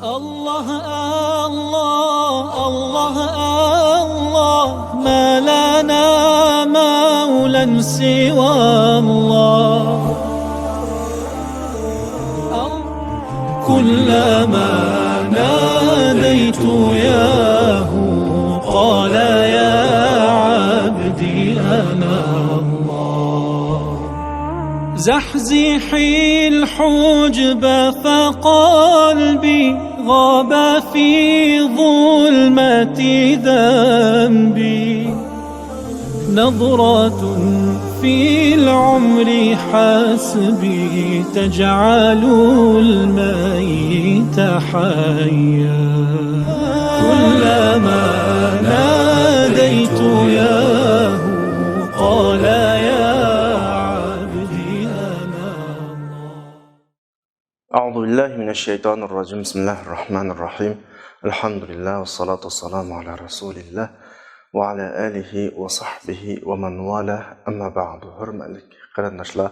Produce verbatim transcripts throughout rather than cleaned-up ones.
الله، الله، الله، الله، ما لنا مولى سوى الله. كلما ناديت ياه قال يا عبدي أنا الله. زحزحي الحجب فقلبي غاب في ظلمة ذنبي. نظرة في العمر حسبي تجعل الميت حيا. كلما ناديت ياه قال يا عبدي أنا الله. أعوذ بالله من الشيطان الرجيم. بسم الله الرحمن الرحيم. الحمد لله والصلاة والسلام على رسول الله وعلى آله وصحبه ومن والاه. أما بعد. ھۆرمەتلىك قېرىنداشلار،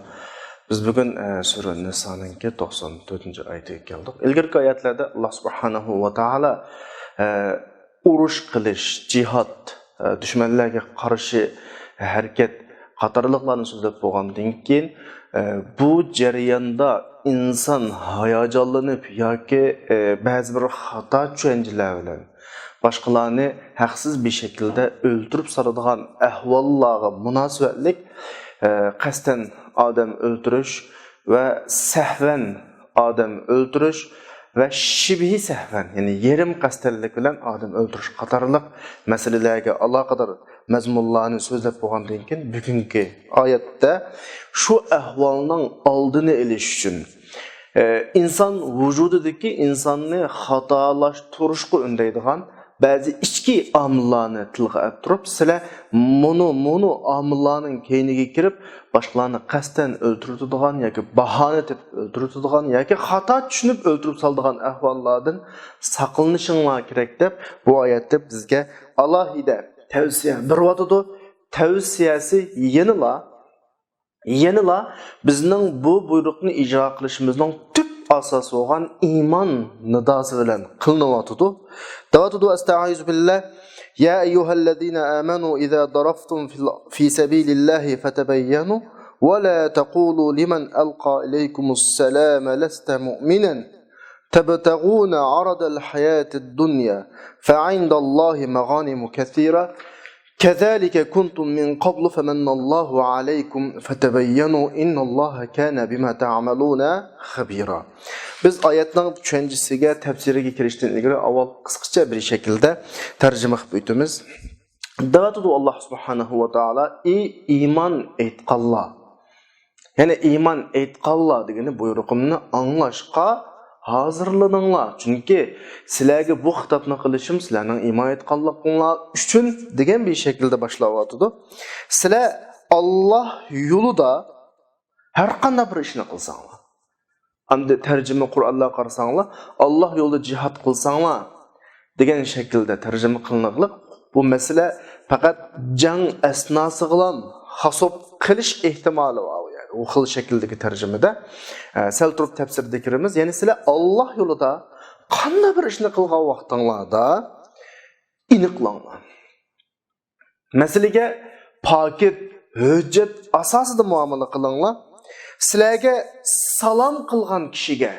بىز بۈگۈن، ئە، سۈرە نىسانىڭكى توقسان تۆتىنچى ئايىتىگە كەلدۇق. ئىلگىرىكى ئايەتلەردە ئاللا سۇبھانەھۇ ۋە تائالا، ئە، ئۇرۇش قىلىش، جىھاد، ئە، دۈشمەنلەرگە قارشى ھەرىكەت قاتارلىقلارنى سۆزلەپ بولغاندىن كېيىن، ئە، بۇ جەرياندا ئىنسان ھاياجانلىنىپ ياكى، ئە، بەزى بىر خاتا چۈشەنچىلەر بىلەن باشقىلارنى ھەقسىز بىر شەكىلدە ئۆلتۈرۈپ سالىدىغان ئەھۋاللارغا مۇناسىۋەتلىك، ئە، قەستەن ئادەم ئۆلتۈرۈش ۋە سەھۋەن ئادەم ئۆلتۈرۈش ۋە شىبھى سەھۋەن، يەنى يېرىم قەستەنلىك بىلەن ئادەم ئۆلتۈرۈش قاتارلىق مەسىلىلەرگە ئالاقىدار مەزمۇنلارنى سۆزلەپ بولغاندىن كېيىن، بۈگۈنكى ئايەتتە شۇ ئەھۋالنىڭ ئالدىنى ئېلىش ئۈچۈن، ئە، ئىنسان ۋۇجۇدىدىكى ئىنساننى خاتالاشتۇرۇشقا ئۈندەيدىغان بەزى ئىچكى ئامىللارنى تىلغا ئېلىپ تۇرۇپ، سىلەر مۇنۇ، مۇنۇ ئامىللارنىڭ كەينىگە كىرىپ، باشقىلارنى قەستەن ئۆلتۈرۈۋېتىدىغان ياكى باھانە تېپىپ ئۆلتۈرۈۋېتىدىغان ياكى خاتا چۈشىنىپ ئۆلتۈرۈپ سالىدىغان ئەھۋاللاردىن ساقلىنىشىڭلار كېرەك دەپ، بۇ ئايەتتە بىزگە ئالاھىدە تەۋسىيە بېرىۋاتىدۇ. تەۋسىيەسى يەنىلا يەنىلا بىزنىڭ بۇ بۇيرۇقنى ئىجرا قىلىشىمىزنىڭ تۈپ ئاساسى بولغان ئىمان نىداسى بىلەن قىلىنىۋاتىدۇ. دەۋاتىدۇ، أستعيذ بالله، يا أيها الذين آمنوا إذا ضربتم في ال-، في سبيل الله فتبينوا ولا تقولوا لمن ألقى إليكم السلام لست مؤمنا تبتغون عرض الحياة الدنيا فعند الله مغانم كثيرة كذلك كنتم من قبل فمن الله عليكم فتبينوا إن الله كان بما تعملون خبيرا. بىز ئايەتنىڭ چۈشەنچىسىگە، تەپسىرىگە كىرىشتىن ئىلگىرى ئاۋۋال قىسقىچە بىر شەكىلدە تەرجىمە قىلىپ ئۆتىمىز. دەۋاتىدۇ ئاللا سۇبھانەھۇ ۋە تائالا، ئى ئىمان ئېيتقانلار! يەنى ئىمان ئېيتقانلار دېگىنى بۇيرۇقۇمنى ئاڭلاشقا ھازىرلىنىڭلار. چۈنكى سىلەرگە بۇ خىتابنى قىلىشىم سىلەرنىڭ ئىمان ئېيتقانلىقىڭلار ئۈچۈن دېگەن بىر شەكىلدە باشلاۋاتىدۇ. سىلەر ئاللا يولىدا ھەر قانداق بىر ئىشنى قىلساڭلار، ئەمدى تەرجىمە قۇرئانلارغا قارىساڭلار، ئاللا يولىدا جىھاد قىلساڭلار دېگەن شەكىلدە تەرجىمە قىلىنىقلىق. بۇ مەسىلە پەقەت جەڭ ئەسناسىغىلا خاسوپ قىلىش ئېھتىمالى بار، يەنى ئۇ خىل شەكىلدىكى تەرجىمىدە. ئە، سەل تۇرۇپ تەپسىردە كىرىمىز. يەنى سىلەر ئاللا يولىدا قانداق بىر ئىشنى قىلغان ۋاقتىڭلاردا ئېنىقلاڭلار. مەسىلىگە پاكىت، ھۆججەت ئاساسىدا مۇئامىلە قىلىڭلار. سىلەرگە سالام قىلغان كىشىگە،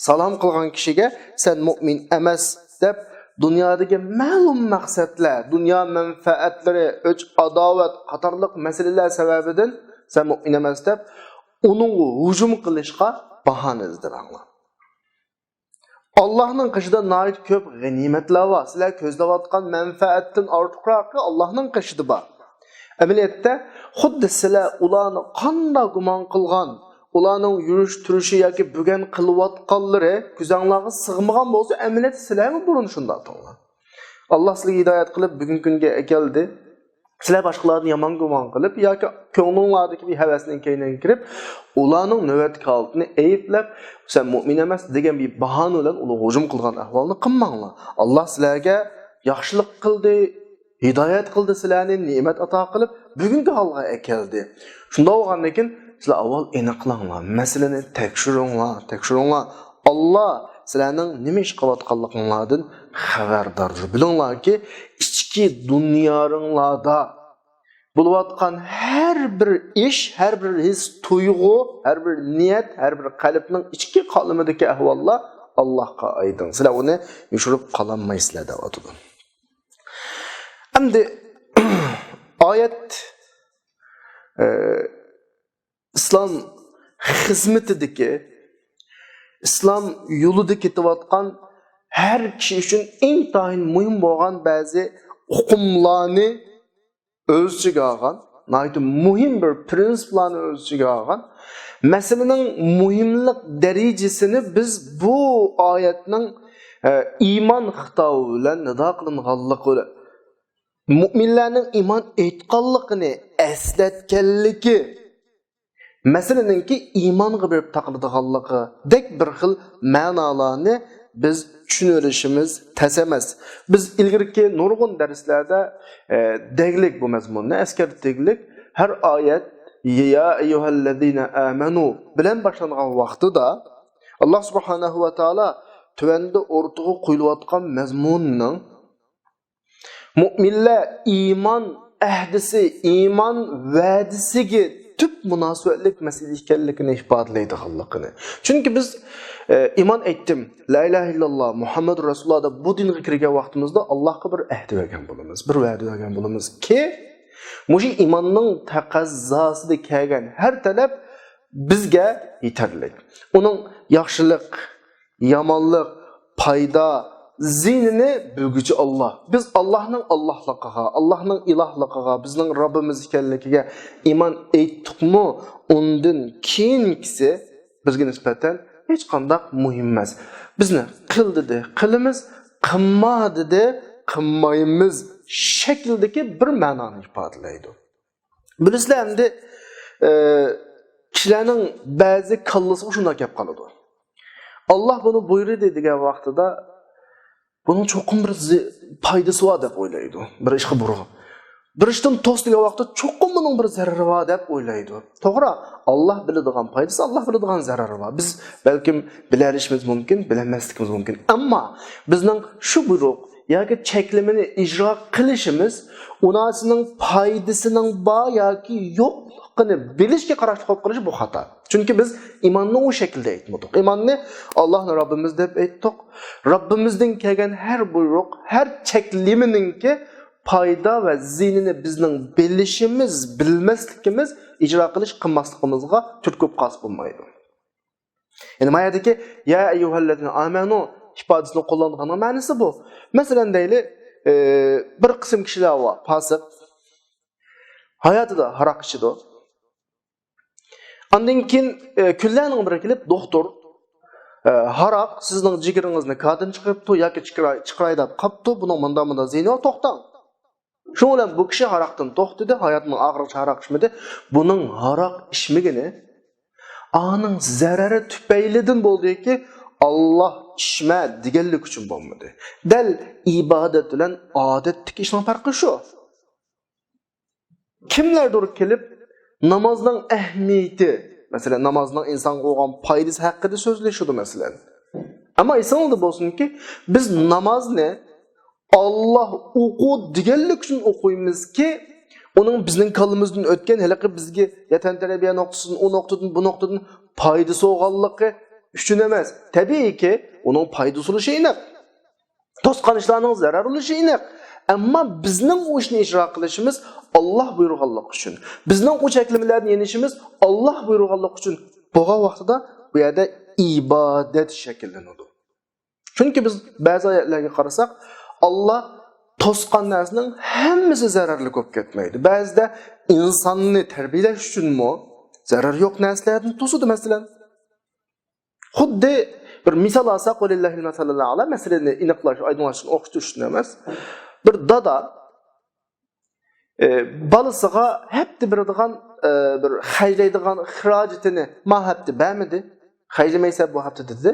سالام قىلغان كىشىگە سەن مۇئمىن ئەمەس دەپ، دۇنيادىكى مەلۇم مەقسەتلەر، دۇنيا مەنپەئەتلىرى، ئۆچ-ئاداۋەت قاتارلىق مەسىلىلەر سەۋەبىدىن سەن مۇئمىن ئەمەس دەپ، ئۇنىڭغا ھۇجۇم قىلىشقا باھانە ئىزدىمەڭلار. ئاللاھنىڭ قېشىدا ناھايىتى كۆپ غەنىيمەتلەر بار. سىلەر كۆزلەۋاتقان مەنپەئەتتىن ئارتۇقراقى ئاللاھنىڭ قېشىدا بار. ئەمەلىيەتتە، خۇددى سىلەر ئۇلارنى قانداق گۇمان قىلغان، ئۇلارنىڭ يۈرۈش-تۇرۇشى ياكى بۈگۈن قىلىۋاتقانلىرى كۆزۈڭلارغا سىغمىغان بولسا، ئەمەلىيەتتە سىلەرمۇ بۇرۇن شۇنداق ئىدىڭلار. ئاللاھ سىلەرگە ھىدايەت قىلىپ، بۈگۈنكى كۈنگە ئەكەلدى. سىلەر باشقىلاردىن يامان گۇمان قىلىپ ياكى كۆڭلۈڭلاردىكى بىر ھەۋەسنىڭ كەينىگە كىرىپ، ئۇلارنىڭ نۆۋەتتىكى ھالىتىنى ئەيىبلەپ، سەن مۇئمىن ئەمەس دېگەن بىر باھانە بىلەن ئۇلارغا ھۇجۇم قىلغان ئەھۋالنى قىلماڭلار. ئاللاھ سىلەرگە ياخشىلىق قىلدى، ھىدايەت قىلدى سىلەرنى، نېمەت ئاتا قىلىپ، بۈگۈنكى ھالغا ئەكەلدى. شۇنداق بولغاندىن كېيىن، سىلەر ئاۋۋال ئېنىقلاڭلار، مەسىلىنى تەكشۈرۈڭلار، تەكشۈرۈڭلار. ئاللاھ سىلەرنىڭ نېمە ئىش قىلىۋاتقانلىقىڭلاردىن خەۋەرداردۇر. بىلىڭلاركى، ئىچكى دۇنياڭلاردا بولۇۋاتقان ھەر بىر ئىش، ھەر بىر ھېس، تۇيغۇ، ھەر بىر نىيەت، ھەر بىر قەلبنىڭ ئىچكى قالىمىدىكى ئەھۋاللار ئاللاھقا ئايدىڭ. سىلەر ئۇنى يوشۇرۇپ قالالمايسىلەر، دەۋاتىدۇ. ئەمدى ئايەت، ئە، ئىسلام خىزمىتىدىكى، ئىسلام يولىدا كېتىۋاتقان ھەر كىشى ئۈچۈن ئىنتايىن مۇھىم بولغان بەزى ئۇقۇملارنى ئۆز ئىچىگە ئالغان، ناھايىتى مۇھىم بىر پرىنسىپلارنى ئۆز ئىچىگە ئالغان مەسىلىنىڭ مۇھىملىق دەرىجىسىنى بىز بۇ ئايەتنىڭ، ئە، ئىمان خىتابى بىلەن نىدا قىلىنغانلىقى، مۇئمىنلارنىڭ ئىمان ئېيتقانلىقىنى ئەسلەتكەنلىكى، مەسىلىنىڭكى ئىمانغا بېرىپ تاقىلىدىغانلىقىدەك بىر خىل مەنالارنى بىز چۈشىنىۋېلىشىمىز تەس ئەمەس. بىز ئىلگىرىكى نۇرغۇن دەرسلەردە، ئە، دەگلىك بۇ مەزمۇننى ئەسكەرتىپ دەگلىك. ھەر ئايەت «يا ئەييۇھەللەزىنە ئامەنۇ» بىلەن باشلانغان ۋاقتىدا، ئاللا سۇبھانەھۇ ۋە تائالا تۆۋەندە ئوتتۇرىغا قويۇلۇۋاتقان مەزمۇننىڭ مۇئمىنلار ئىمان ئەھدىسى، ئىمان ۋەدىسىگە تۈپ مۇناسىۋەتلىك مەسىلە ئىكەنلىكىنى ئىپادىلەيدىغانلىقىنى. چۈنكى بىز، ئە، ئىمان ئېيتتىم، لا ئىلاھە ئىللاللا، مۇھەممەدۇر رەسۇلۇللا دەپ بۇ دىنغا كىرگەن ۋاقتىمىزدا ئاللاھقا بىر ئەھدە بەرگەن بولىمىز، بىر ۋەدە بەرگەن بولىمىزكى، مۇشۇ ئىماننىڭ تەقەززاسىدا كەلگەن ھەر تەلەپ بىزگە يېتەرلىك. ئۇنىڭ ياخشىلىق، يامانلىق، پايدا، زىيىنىنى بىلگۈچى ئاللا. بىز ئاللانىڭ ئاللاھلىقىغا، ئاللانىڭ ئىلاھلىقىغا، بىزنىڭ رەببىمىز ئىكەنلىكىگە ئىمان ئېيتتۇقمۇ، ئۇندىن كېيىنكىسى بىزگە نىسبەتەن ھېچقانداق مۇھىم ئەمەس. بىزنى قىل دېدى، قىلىمىز، قىلما دېدى، قىلمايمىز شەكلىدىكى بىر مەنانى ئىپادىلەيدۇ. بىلىسىلەر ئەمدى، ئە، كىشىلەرنىڭ بەزى كاللىسىغا شۇنداق گەپ قالىدۇ. ئاللا بۇنى بۇيرۇدى دېگەن ۋاقتىدا، بۇنىڭ چوقۇم بىر زى-، پايدىسى بار دەپ ئويلايدۇ. بىر ئىشقا بۇيرۇغان. بىر ئىشتىن توس دېگەن ۋاقىتتا چوقۇم بۇنىڭ بىر زەرىرى بار دەپ ئويلايدۇ. توغرا، ئاللا بىلىدىغان پايدىسى، ئاللا بىلىدىغان زەرىرى بار. بىز بەلكىم بىلەلىشىمىز مۇمكىن، بىلەلمەسلىكىمىز مۇمكىن. ئەمما بىزنىڭ شۇ بۇيرۇق ياكى چەكلىمىنى ئىجرا قىلىشىمىز ئۇنىڭ پايدىسىنىڭ بار ياكى يوقلۇقىنى بىلىشكە قاراشلىق بولۇپ قېلىشى بۇ خاتا. چۈنكى بىز ئىماننى ئۇ شەكىلدە ئېيتمىدۇق. ئىماننى ئاللاھنى رەببىمىز دەپ ئېيتتۇق. رەببىمىزدىن كەلگەن ھەر بۇيرۇق، ھەر چەكلىمىنىڭكى پايدا ۋە زىيىنىنى بىزنىڭ بىلىشىمىز، بىلمەسلىكىمىز، ئىجرا قىلىش، قىلماسلىقىمىزغا تۈرتكە بولۇپ قالسا بولمايدۇ. يەنى ما يەردىكى يا ئەييۇھەللەزىنە ئامەنۇ ئىپادىسىنى قوللانغاننىڭ مەنىسى بۇ. مەسىلەن دەيلى، ئە، بىر قىسىم كىشىلەر بار، پاسىق. ھاياتىدا ھاراق ئىچىدۇ. ئاندىن كېيىن، ئە، كۈنلەرنىڭ بىرى كېلىپ، دوختۇر، ئە، ھاراق سىزنىڭ جىگىرىڭىزنى كادىن چىقىرىپتۇ ياكى چىقىراي، چىقىراي دەپ قاپتۇ، بۇنىڭ مۇنداق، مۇنداق زىيىنى بار، توختاڭ. شۇنىڭ بىلەن بۇ كىشى ھاراقتىن توختىدى، ھاياتىنىڭ ئاخىرىغىچە ھاراق ئىچمىدى. بۇنىڭ ھاراق ئىچمىگىنى ئانىڭ زەرەرى تۈپەيلىدىن بولدىكى، ئاللا ئىچمە دېگەنلىك ئۈچۈن بولمىدى. دەل ئىبادەت بىلەن ئادەتتىكى ئىشنىڭ پەرقى شۇ. كىملەردۇر كېلىپ نامازنىڭ ئەھمىيىتى، مەسىلەن، نامازنىڭ ئىنسانغا بولغان پايدىسى ھەققىدە سۆزلىشىدۇ، مەسىلەن. ئەمما ئېسىڭلاردا بولسۇنكى، بىز نامازنى ئاللا ئوقۇ دېگەنلىك ئۈچۈن ئوقۇيمىزكى، ئۇنىڭ بىزنىڭ كاللىمىزدىن ئۆتكەن، ھېلىقى بىزگە ۋەتەن تەربىيە نۇقتىسىدىن، ئۇ نۇقتىدىن، بۇ نۇقتىدىن پايدىسى بولغانلىقى ئۈچۈن ئەمەس. تەبىئىيكى، ئۇنىڭ پايدىسى بولۇشى ئېنىق. توسقان ئىشلارنىڭ زەرەر بولۇشى ئېنىق. ئەمما بىزنىڭ ئۇ ئىشنى ئىجرا قىلىشىمىز ئاللا بۇيرۇغانلىقى ئۈچۈن، بىزنىڭ ئۇ چەكلىمىلەردىن يېنىشىمىز ئاللا بۇيرۇغانلىقى ئۈچۈن بولغان ۋاقتىدا بۇ يەردە ئىبادەت شەكىللىنىدۇ. چۈنكى بىز بەزى ئايەتلەرگە قارىساق، ئاللا توسقان نەرسىنىڭ ھەممىسى زەرەرلىك بولۇپ كەتمەيدۇ. بەزىدە ئىنساننى تەربىيەلەش ئۈچۈنمۇ زەرەر يوق نەرسىلەردىن توسىدۇ، مەسىلەن. خۇددى بىر مىسال ئالساق، ۋەلىللاھىل مەسەلۇل ئەئلا، مەسىلىنى ئېنىقلاش، ئايدىڭلاشتۇرۇش ئۈچۈن ئەمەس. بىر دادا، ئە، بالىسىغا ھەپتە بېرىدىغان، ئە، بىر خەجلەيدىغان خىراجىتىنى ما ھەپتە بەرمىدى، خەجلىمەيسەن بۇ ھەپتە دېدى.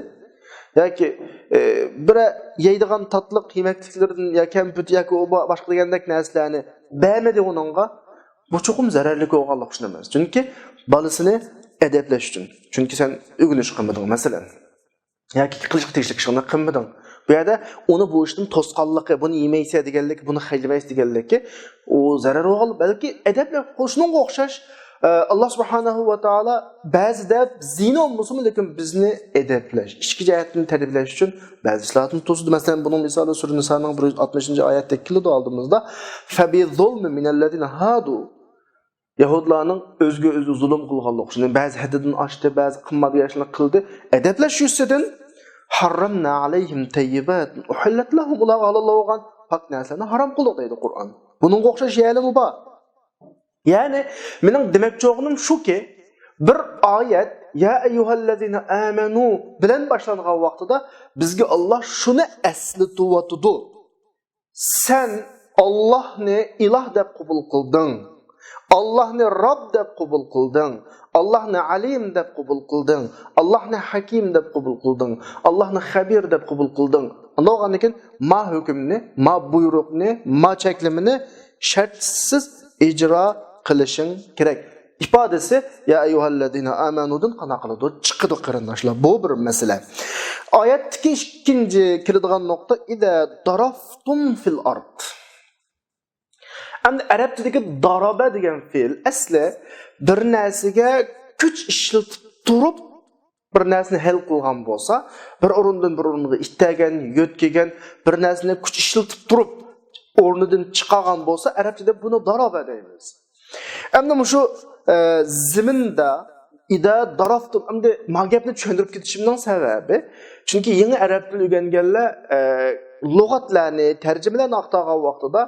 ياكى، ئە، بىر يەيدىغان تاتلىق يېمەكلىكلىرىدىن يا كەمپۈت ياكى ئۇ با-، باشقا دېگەندەك نەرسىلەرنى بەرمىدى ئۇنىڭغا. بۇ چوقۇم زەرەرلىك بولغانلىقى ئۈچۈن ئەمەس. چۈنكى بالىسىنى ئەدەپلەش ئۈچۈن. چۈنكى سەن ئۆگىنىش قىلمىدىڭ، مەسىلەن. ياكى قىلىشقا تېگىشلىك ئىشىڭنى قىلمىدىڭ. بۇ يەردە ئۇنى بۇ ئىشتىن توسقانلىقى، بۇنى يېمەيسەن دېگەنلىكى، بۇنى خەجلىمەيسەن دېگەنلىكى، ئۇ زەرەر بولغان، بەلكى ئەدەپلەر شۇنىڭغا ئوخشاش. ئە، ئاللا سۇبھانەھۇ ۋە تائالا بەزىدە زىيىنى بولمىسىمۇ، لېكىن بىزنى ئەدەپلەش، ئىچكى جەھەتتىن تەربىيەلەش ئۈچۈن بەزى ئىشلاردىن توسىدى. مەسىلەن، بۇنىڭ مىسالى سۈرە نىسانىڭ بىر يۈز ئاتمىشىنچى ئايەتتە كېلىدۇ ئالدىمىزدا. فَبِظُلْمٍ مِّنَ الَّذِينَ هَادُوا. يەھۇدلارنىڭ ئۆزىگە ئۆزى زۇلۇم قىلغانلىقى، شۇنى بەزى ھەددىدىن ئاشتى، بەزى قىلمىدى، ياشنى قىلدى. ئەدەپلەش يۈزىسىدىن، حَرَّمْنَا عَلَيْهِمْ طَيِّبَاتٍ أُحِلَّتْ لَهُمْ، ئۇلارغا ھالال بولغان پاك نەرسىلەرنى ھارام قىلدۇق دەيدۇ قۇرئان. بۇنىڭغا ئوخشاش يەرلىمۇ بار. يەنى مېنىڭ دېمەكچى بولغىنىم شۇكى، بىر ئايەت يا ئەييۇھەللەزىنە ئامەنۇ بىلەن باشلانغان ۋاقتىدا بىزگە ئاللا شۇنى ئەسلىتىۋاتىدۇ. سەن ئاللاھنى ئىلاھ دەپ قوبۇل قىلدىڭ. ئاللاھنى رەب دەپ قوبۇل قىلدىڭ. ئاللاھنى ئەلىم دەپ قوبۇل قىلدىڭ. ئاللاھنى ھەكىم دەپ قوبۇل قىلدىڭ. ئاللاھنى خەبىر دەپ قوبۇل قىلدىڭ. ئاندىن كېيىن ما ھۆكۈمنى، ما بۇيرۇقنى، ما چەكلىمىنى شەرتسىز ئىجرا قىلىشىڭ كېرەك. ئىپادىسى يا ئەييۇھەللەزىنە ئامەنۇدىن قانداق قىلىدۇ؟ چىقىدۇ، قېرىنداشلار. بۇ بىر مەسىلە. ئايەتتىكى ئىككىنچى كېلىدىغان نۇقتا، ئىزا دارابتۇم فىل ئارد. ئەمدى ئەرەب تىلىدىكى دارابە دېگەن فېئىل ئەسلى بىر نەرسىگە كۈچ ئىشلىتىپ تۇرۇپ، بىر نەرسىنى ھەل قىلغان بولسا، بىر ئورۇندىن بىر ئورۇنغا ئىتتەرگەن، يۆتكىگەن، بىر نەرسىنى كۈچ ئىشلىتىپ تۇرۇپ ئورنىدىن چىقارغان بولسا، ئەرەبچىدە بۇنى دارابە دەيمىز. ئەمدى مۇشۇ، ئە، زېمىندا ئىدا دارابتۇم، ئەمدى ما گەپنى چۈشەندۈرۈپ كېتىشىمنىڭ سەۋەبى، چۈنكى يېڭى ئەرەب تىلى ئۆگەنگەنلەر، ئە، لۇغەتلەرنى، تەرجىمىلەرنى ئاختارغان ۋاقتىدا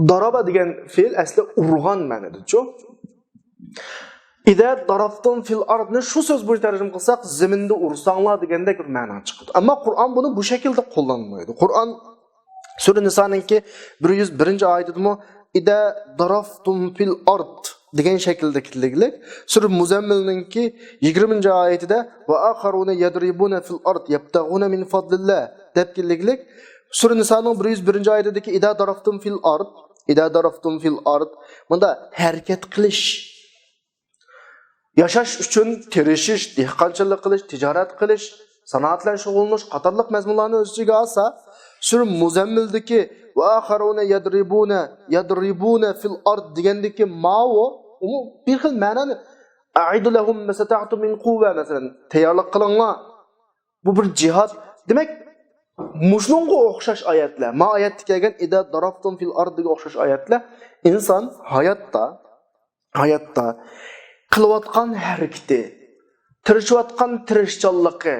دارابە دېگەن فېئىل ئەسلى ئۇرغان مەنىدىچۇ. ئىدا دارابتۇم فىل ئاردنى شۇ سۆز بويىچە تەرجىمە قىلساق، زېمىندا ئۇرساڭلار دېگەندەك بىر مەنا چىقىدۇ. ئەمما قۇرئان بۇنى بۇ شەكىلدە قوللانمايدۇ. قۇرئان سۈرە نىسانىڭكى بىر يۈز بىرىنچى ئايىتىدىمۇ ئىدا دارابتۇم فىل ئارد دېگەن شەكىلدە كېلىگلىك. سۈرە مۇزەممىلنىڭكى يىگىرمىنچى ئايىتىدە ۋە ئاخارۇنە يەدرىبۇنە فىل ئارد يەبتەغۇنە مىن فەدلىللا دەپ كېلىگلىك. سۈرە نىسانىڭ بىر يۈز بىرىنچى ئايىتىدىكى ئىدا دارابتۇم فىل ئارد، ئىدا دارابتۇم فىل ئارد. بۇندا ھەرىكەت قىلىش، ياشاش ئۈچۈن تىرىشىش، دېھقانچىلىق قىلىش، تىجارەت قىلىش، سانائەت بىلەن شۇغۇللىنىش قاتارلىق مەزمۇنلارنى ئۆز ئىچىگە ئالسا، سۈرە مۇزەممىلدىكى ۋە ئاخارۇنە يەدرىبۇنە، يەدرىبۇنە فىل ئارد دېگەندىكى ماۋۇ، ئۇمۇ بىر خىل مەنانى، ئەئىدۇ لەھۇم مەستەتەئتۇم مىن قۇۋۋە، مەسىلەن، تەييارلىق قىلىڭلار. بۇ بىر جىھاد. دېمەك، مۇشۇنىڭغا ئوخشاش ئايەتلەر. ما ئايەتتە كەلگەن ئىدا دارابتۇم فىل ئاردىگە ئوخشاش ئايەتلەر ئىنسان ھاياتتا، ھاياتتا قىلىۋاتقان ھەرىكىتى، تىرىشىۋاتقان تىرىشچانلىقى،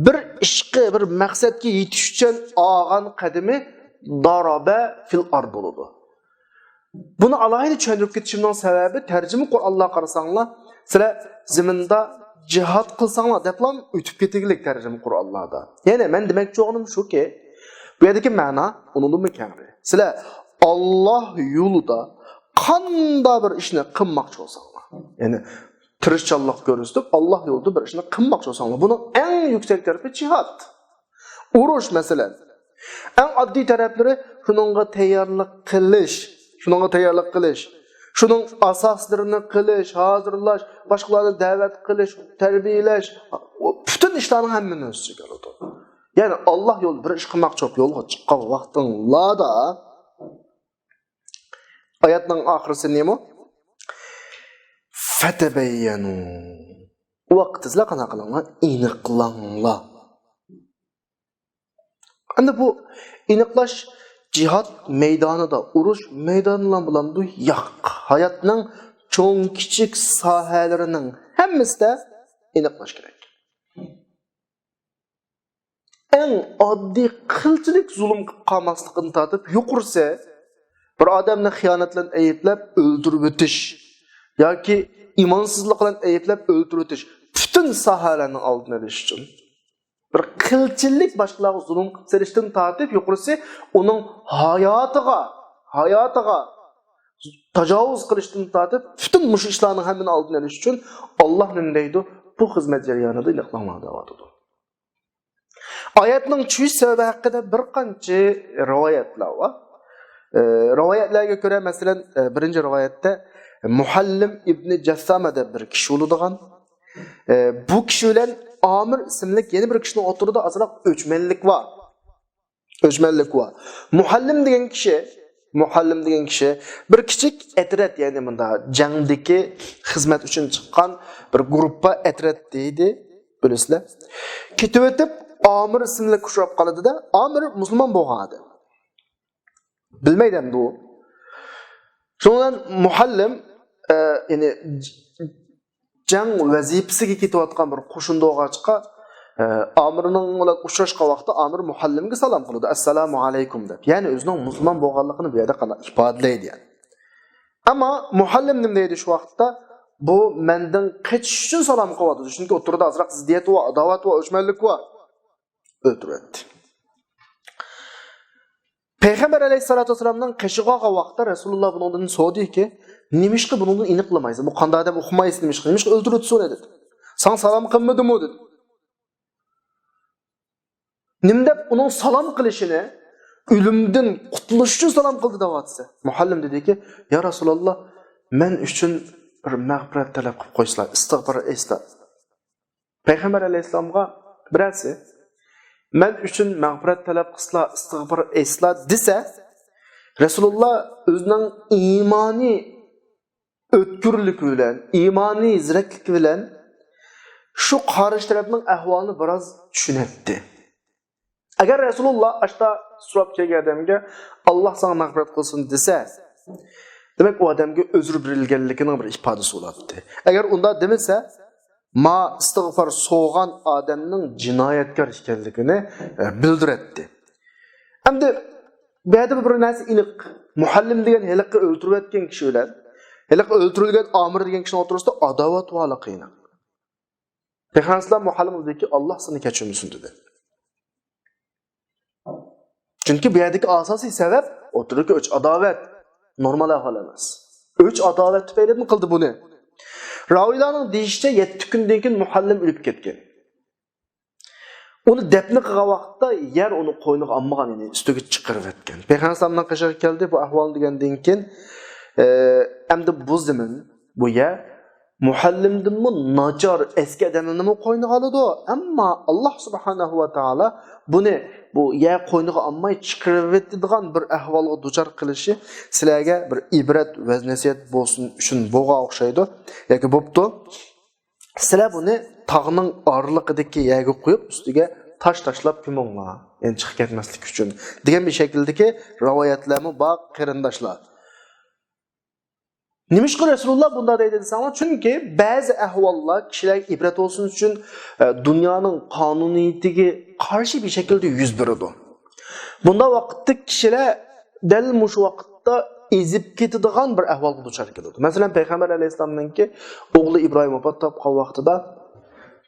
بىر ئىشقا، بىر مەقسەتكە يېتىش ئۈچۈن ئالغان قەدىمى دارابە فىل ئارد بولىدۇ. بۇنى ئالاھىدە چۈشەندۈرۈپ كېتىشىمنىڭ سەۋەبى، تەرجىمە قۇرئانلارغا قارىساڭلار، سىلەر زېمىندا جىھاد قىلساڭلار دەپلا ئۆتۈپ كېتىگلىك تەرجىمە قۇرئانلاردا. يەنى مەن دېمەكچى بولغىنىم شۇكى، بۇ يەردىكى مەنا ئۇنىڭدىنمۇ كەڭرى. سىلەر ئاللا يولىدا قانداق بىر ئىشنى قىلماقچى بولساڭلار، يەنى تىرىشچانلىق كۆرسىتىپ، ئاللا يولىدا بىر ئىشنى قىلماقچى بولساڭلار، بۇنىڭ ئەڭ يۈكسەك تەرىپى جىھاد. ئۇرۇش، مەسىلەن. ئەڭ ئاددىي تەرەپلىرى شۇنىڭغا تەييارلىق قىلىش، شۇنىڭغا تەييارلىق قىلىش، شۇنىڭ ئاساسلىرىنى قىلىش، ھازىرلاش، باشقىلارنى دەۋەت قىلىش، تەربىيەلەش، پۈتۈن ئىشلارنىڭ ھەممىنى ئۆز ئىچىگە ئالىدۇ. يەنى ئاللا يولىدا بىر ئىش قىلماقچى بولۇپ يولغا چىققان ۋاقتىڭلاردا، ئايەتنىڭ ئاخىرىسى نېمە؟ فەتەبەييەنۇ. ئۇ ۋاقىتتا سىلەر قانداق قىلىڭلار؟ ئېنىقلاڭلار. ئەمدى بۇ ئېنىقلاش جىھاد مەيدانىدا، ئۇرۇش مەيدانىلا بولامدۇ؟ ياق. ھاياتنىڭ چوڭ كىچىك ساھەلىرىنىڭ ھەممىسىدە ئېنىقلاش كېرەك. ئەڭ ئاددىي قىلچىلىك زۇلۇم قىلىپ قالماسلىقتىن تارتىپ، يۇقىرىسى بىر ئادەمنى خىيانەت بىلەن ئەيىبلەپ ئۆلتۈرۈۋېتىش ياكى ئىمانسىزلىق بىلەن ئەيىبلەپ ئۆلتۈرۈۋېتىش، پۈتۈن ساھەلەرنىڭ ئالدىنى ئېلىش ئۈچۈن. بىر قىلچىلىك باشقىلارغا زۇلۇم قىلىپ سېلىشتىن تارتىپ، يۇقىرىسى ئۇنىڭ ھاياتىغا، ھاياتىغا تاجاۋۇز قىلىشتىن تارتىپ، پۈتۈن مۇشۇ ئىشلارنىڭ ھەممىنى ئالدىنى ئېلىش ئۈچۈن ئاللا نېمە دەيدۇ؟ بۇ خىزمەت جەريانىدا ئېنىقلاڭلار دەۋاتىدۇ. ئايەتنىڭ چۈشۈش سەۋەبى ھەققىدە بىر قانچە رىۋايەتلەر بار. ئە، رىۋايەتلەرگە كۆرە، مەسىلەن، ئە، بىرىنچى رىۋايەتتە مۇھەللىم ئىبنى جەسسامە دەپ بىر كىشى بولىدىغان. ئە، بۇ كىشى بىلەن ئامىر ئىسىملىك يەنە بىر كىشىنىڭ ئوتتۇرىدا ئازراق ئۆچمەنلىك بار. ئۆچمەنلىك بار. مۇھەللىم دېگەن كىشى، مۇھەللىم دېگەن كىشى بىر كىچىك ئەترەت، يەنى مۇندا جەڭدىكى خىزمەت ئۈچۈن چىققان بىر گۇرۇپپا، ئەترەت دەيدۇ، بىلىسىلەر. كېتىۋېتىپ، ئامىر ئىسىملىككە ئۇچراپ قالىدۇ-دە، ئامىر مۇسۇلمان بولغان ئادەم. بىلمەيدۇ ئەمدى ئۇ. شۇنىڭ بىلەن مۇھەللىم، ئە، يەنى ج-، جەڭ ۋەزىپىسىگە كېتىۋاتقان بىر قوشۇندا بولغاچقا، ئە، ئامىرنىڭ بىلەن ئۇچراشقان ۋاقتىدا ئامىر مۇھەللىمگە سالام قىلىدۇ، «ئەسسالامۇ ئەلەيكۇم» دەپ. يەنى ئۆزىنىڭ مۇسۇلمان بولغانلىقىنى بۇ يەردە قانداق ئىپادىلەيدۇ يەنى. ئەمما مۇھەللىم نېمە دەيدۇ شۇ ۋاقىتتا؟ «بۇ مەندىن قېچىش ئۈچۈن سالام قىلىۋاتىدۇ، چۈنكى ئوتتۇرىدا ئازراق زىددىيەت ۋە ئاداۋەت ۋە ئۆچمەنلىك بار.» ئۆلتۈرۈۋەتتى. پەيغەمبەر ئەلەيھىسسالاتۇ ۋەسسالامنىڭ قېشىغا ئالغان ۋاقىتتا رەسۇلۇللا بۇنىڭدىن سورىدىكى، «نېمىشقا بۇنىڭدىن ئېنىقلىمايسەن؟ بۇ قانداق ئادەم ئۇقمايسەن نېمىشقا؟ نېمىشقا ئۆلتۈرۈۋېتىسەن ئۇنى؟» دېدى. «ساڭا سالام قىلمىدىمۇ؟» دېدى. نېمە دەپ ئۇنىڭ سالام قىلىشىنى، «ئۆلۈمدىن قۇتۇلۇش ئۈچۈن سالام قىلدى» دەۋاتىسەن؟ مۇھەللىم دېدىكى، «يا رەسۇلاللا، مەن ئۈچۈن بىر مەغپىرەت تەلەپ قىلىپ قويسىلا، ئىستىغپار ئېيتسىلا.» پەيغەمبەر ئەلەيھىسسالامغا بىرەرسى، «مەن ئۈچۈن مەغپىرەت تەلەپ قىلسىلا، ئىستىغپار ئېيتسىلا» دېسە، رەسۇلۇللا ئۆزىنىڭ ئىمانىي ئۆتكۈرلۈكى بىلەن، ئىمانىي زېرەكلىكى بىلەن شۇ قارشى تەرەپنىڭ ئەھۋالىنى بىراز چۈشىنەتتى. ئەگەر رەسۇلۇللا ئاشتا سوراپ كەلگەن ئادەمگە، «ئاللا ساڭا مەغپىرەت قىلسۇن» دېسە، دېمەك، ئۇ ئادەمگە ئۆزرە بېرىلگەنلىكىنىڭ بىر ئىپادىسى بولاتتى. ئەگەر ئۇنداق دېمىسە، ما ئىستىغپار سورىغان ئادەمنىڭ جىنايەتكار ئىكەنلىكىنى، ئە، بىلدۈرەتتى. ئەمدى بۇ يەردە بىر نەرسە ئېنىق. مۇھەللىم دېگەن ھېلىقى ئۆلتۈرۈۋەتكەن كىشى بىلەن ھېلىقى ئۆلتۈرۈلگەن ئامىر دېگەن كىشىنىڭ ئوتتۇرىسىدا ئاداۋەت بارلىقى ئېنىق. پەيغەمبەر ئەلەيھىسسالام مۇھەللىمىزدىكى، «ئاللا سېنى كەچۈرمىسۇن» دېدى. چۈنكى بۇ يەردىكى ئاساسىي سەۋەب ئوتتۇرىدىكى ئۆچ-ئاداۋەت. نورمال ئەھۋال ئەمەس. ئۆچ-ئاداۋەت تۈپەيلىدىن قىلدى بۇنى. راۋىيلارنىڭ دېيىشىچە، يەتتە كۈندىن كېيىن مۇھەللىم ئۆلۈپ كەتكەن. ئۇنى دەپنە قىلغان ۋاقىتتا يەر ئۇنى قوينىغا ئالمىغان، يەنى ئۈستىگە چىقىرىۋەتكەن. پەيغەمبەر ئەلەيھىسسالامنىڭ قېشىغا كەلدى، بۇ ئەھۋالنى دېگەندىن كېيىن، ئە، ئەمدى بۇ زېمىن، بۇ يەر مۇھەللىمدىنمۇ ناچار ئەسكى ئادەملەرنىمۇ قوينىغا ئالىدۇ. ئەمما ئاللا سۇبھانەھۇ ۋە تائالا بۇنى بۇ يەر قوينىغا ئالماي چىقىرىۋېتىدىغان بىر ئەھۋالغا دۇچار قىلىشى سىلەرگە بىر ئىبرەت ۋە نەسىھەت بولسۇن ئۈچۈن بولغان ئوخشايدۇ. ياكى بوپتۇ. سىلەر بۇنى تاغنىڭ ئارىلىقىدىكى يەرگە قويۇپ، ئۈستىگە تاش تاشلاپ كۆمۈڭلار. يەنى چىقىپ كەتمەسلىك ئۈچۈن. دېگەن بىر شەكىلدىكى رىۋايەتلەرمۇ بار، قېرىنداشلار. نېمىشقا رەسۇلۇللا بۇنداق دەيدۇ دېسەڭلار، چۈنكى بەزى ئەھۋاللار كىشىلەرگە ئىبرەت بولسۇن ئۈچۈن، ئە، دۇنيانىڭ قانۇنىيىتىگە قارشى بىر شەكىلدە يۈز بېرىدۇ. بۇنداق ۋاقىتتا كىشىلەر دەل مۇشۇ ۋاقىتتا ئېزىپ كېتىدىغان بىر ئەھۋالغا دۇچار كېلىدۇ. مەسىلەن، پەيغەمبەر ئەلەيھىسسالامنىڭكى ئوغلى ئىبراھىم ۋاپات تاپقان ۋاقتىدا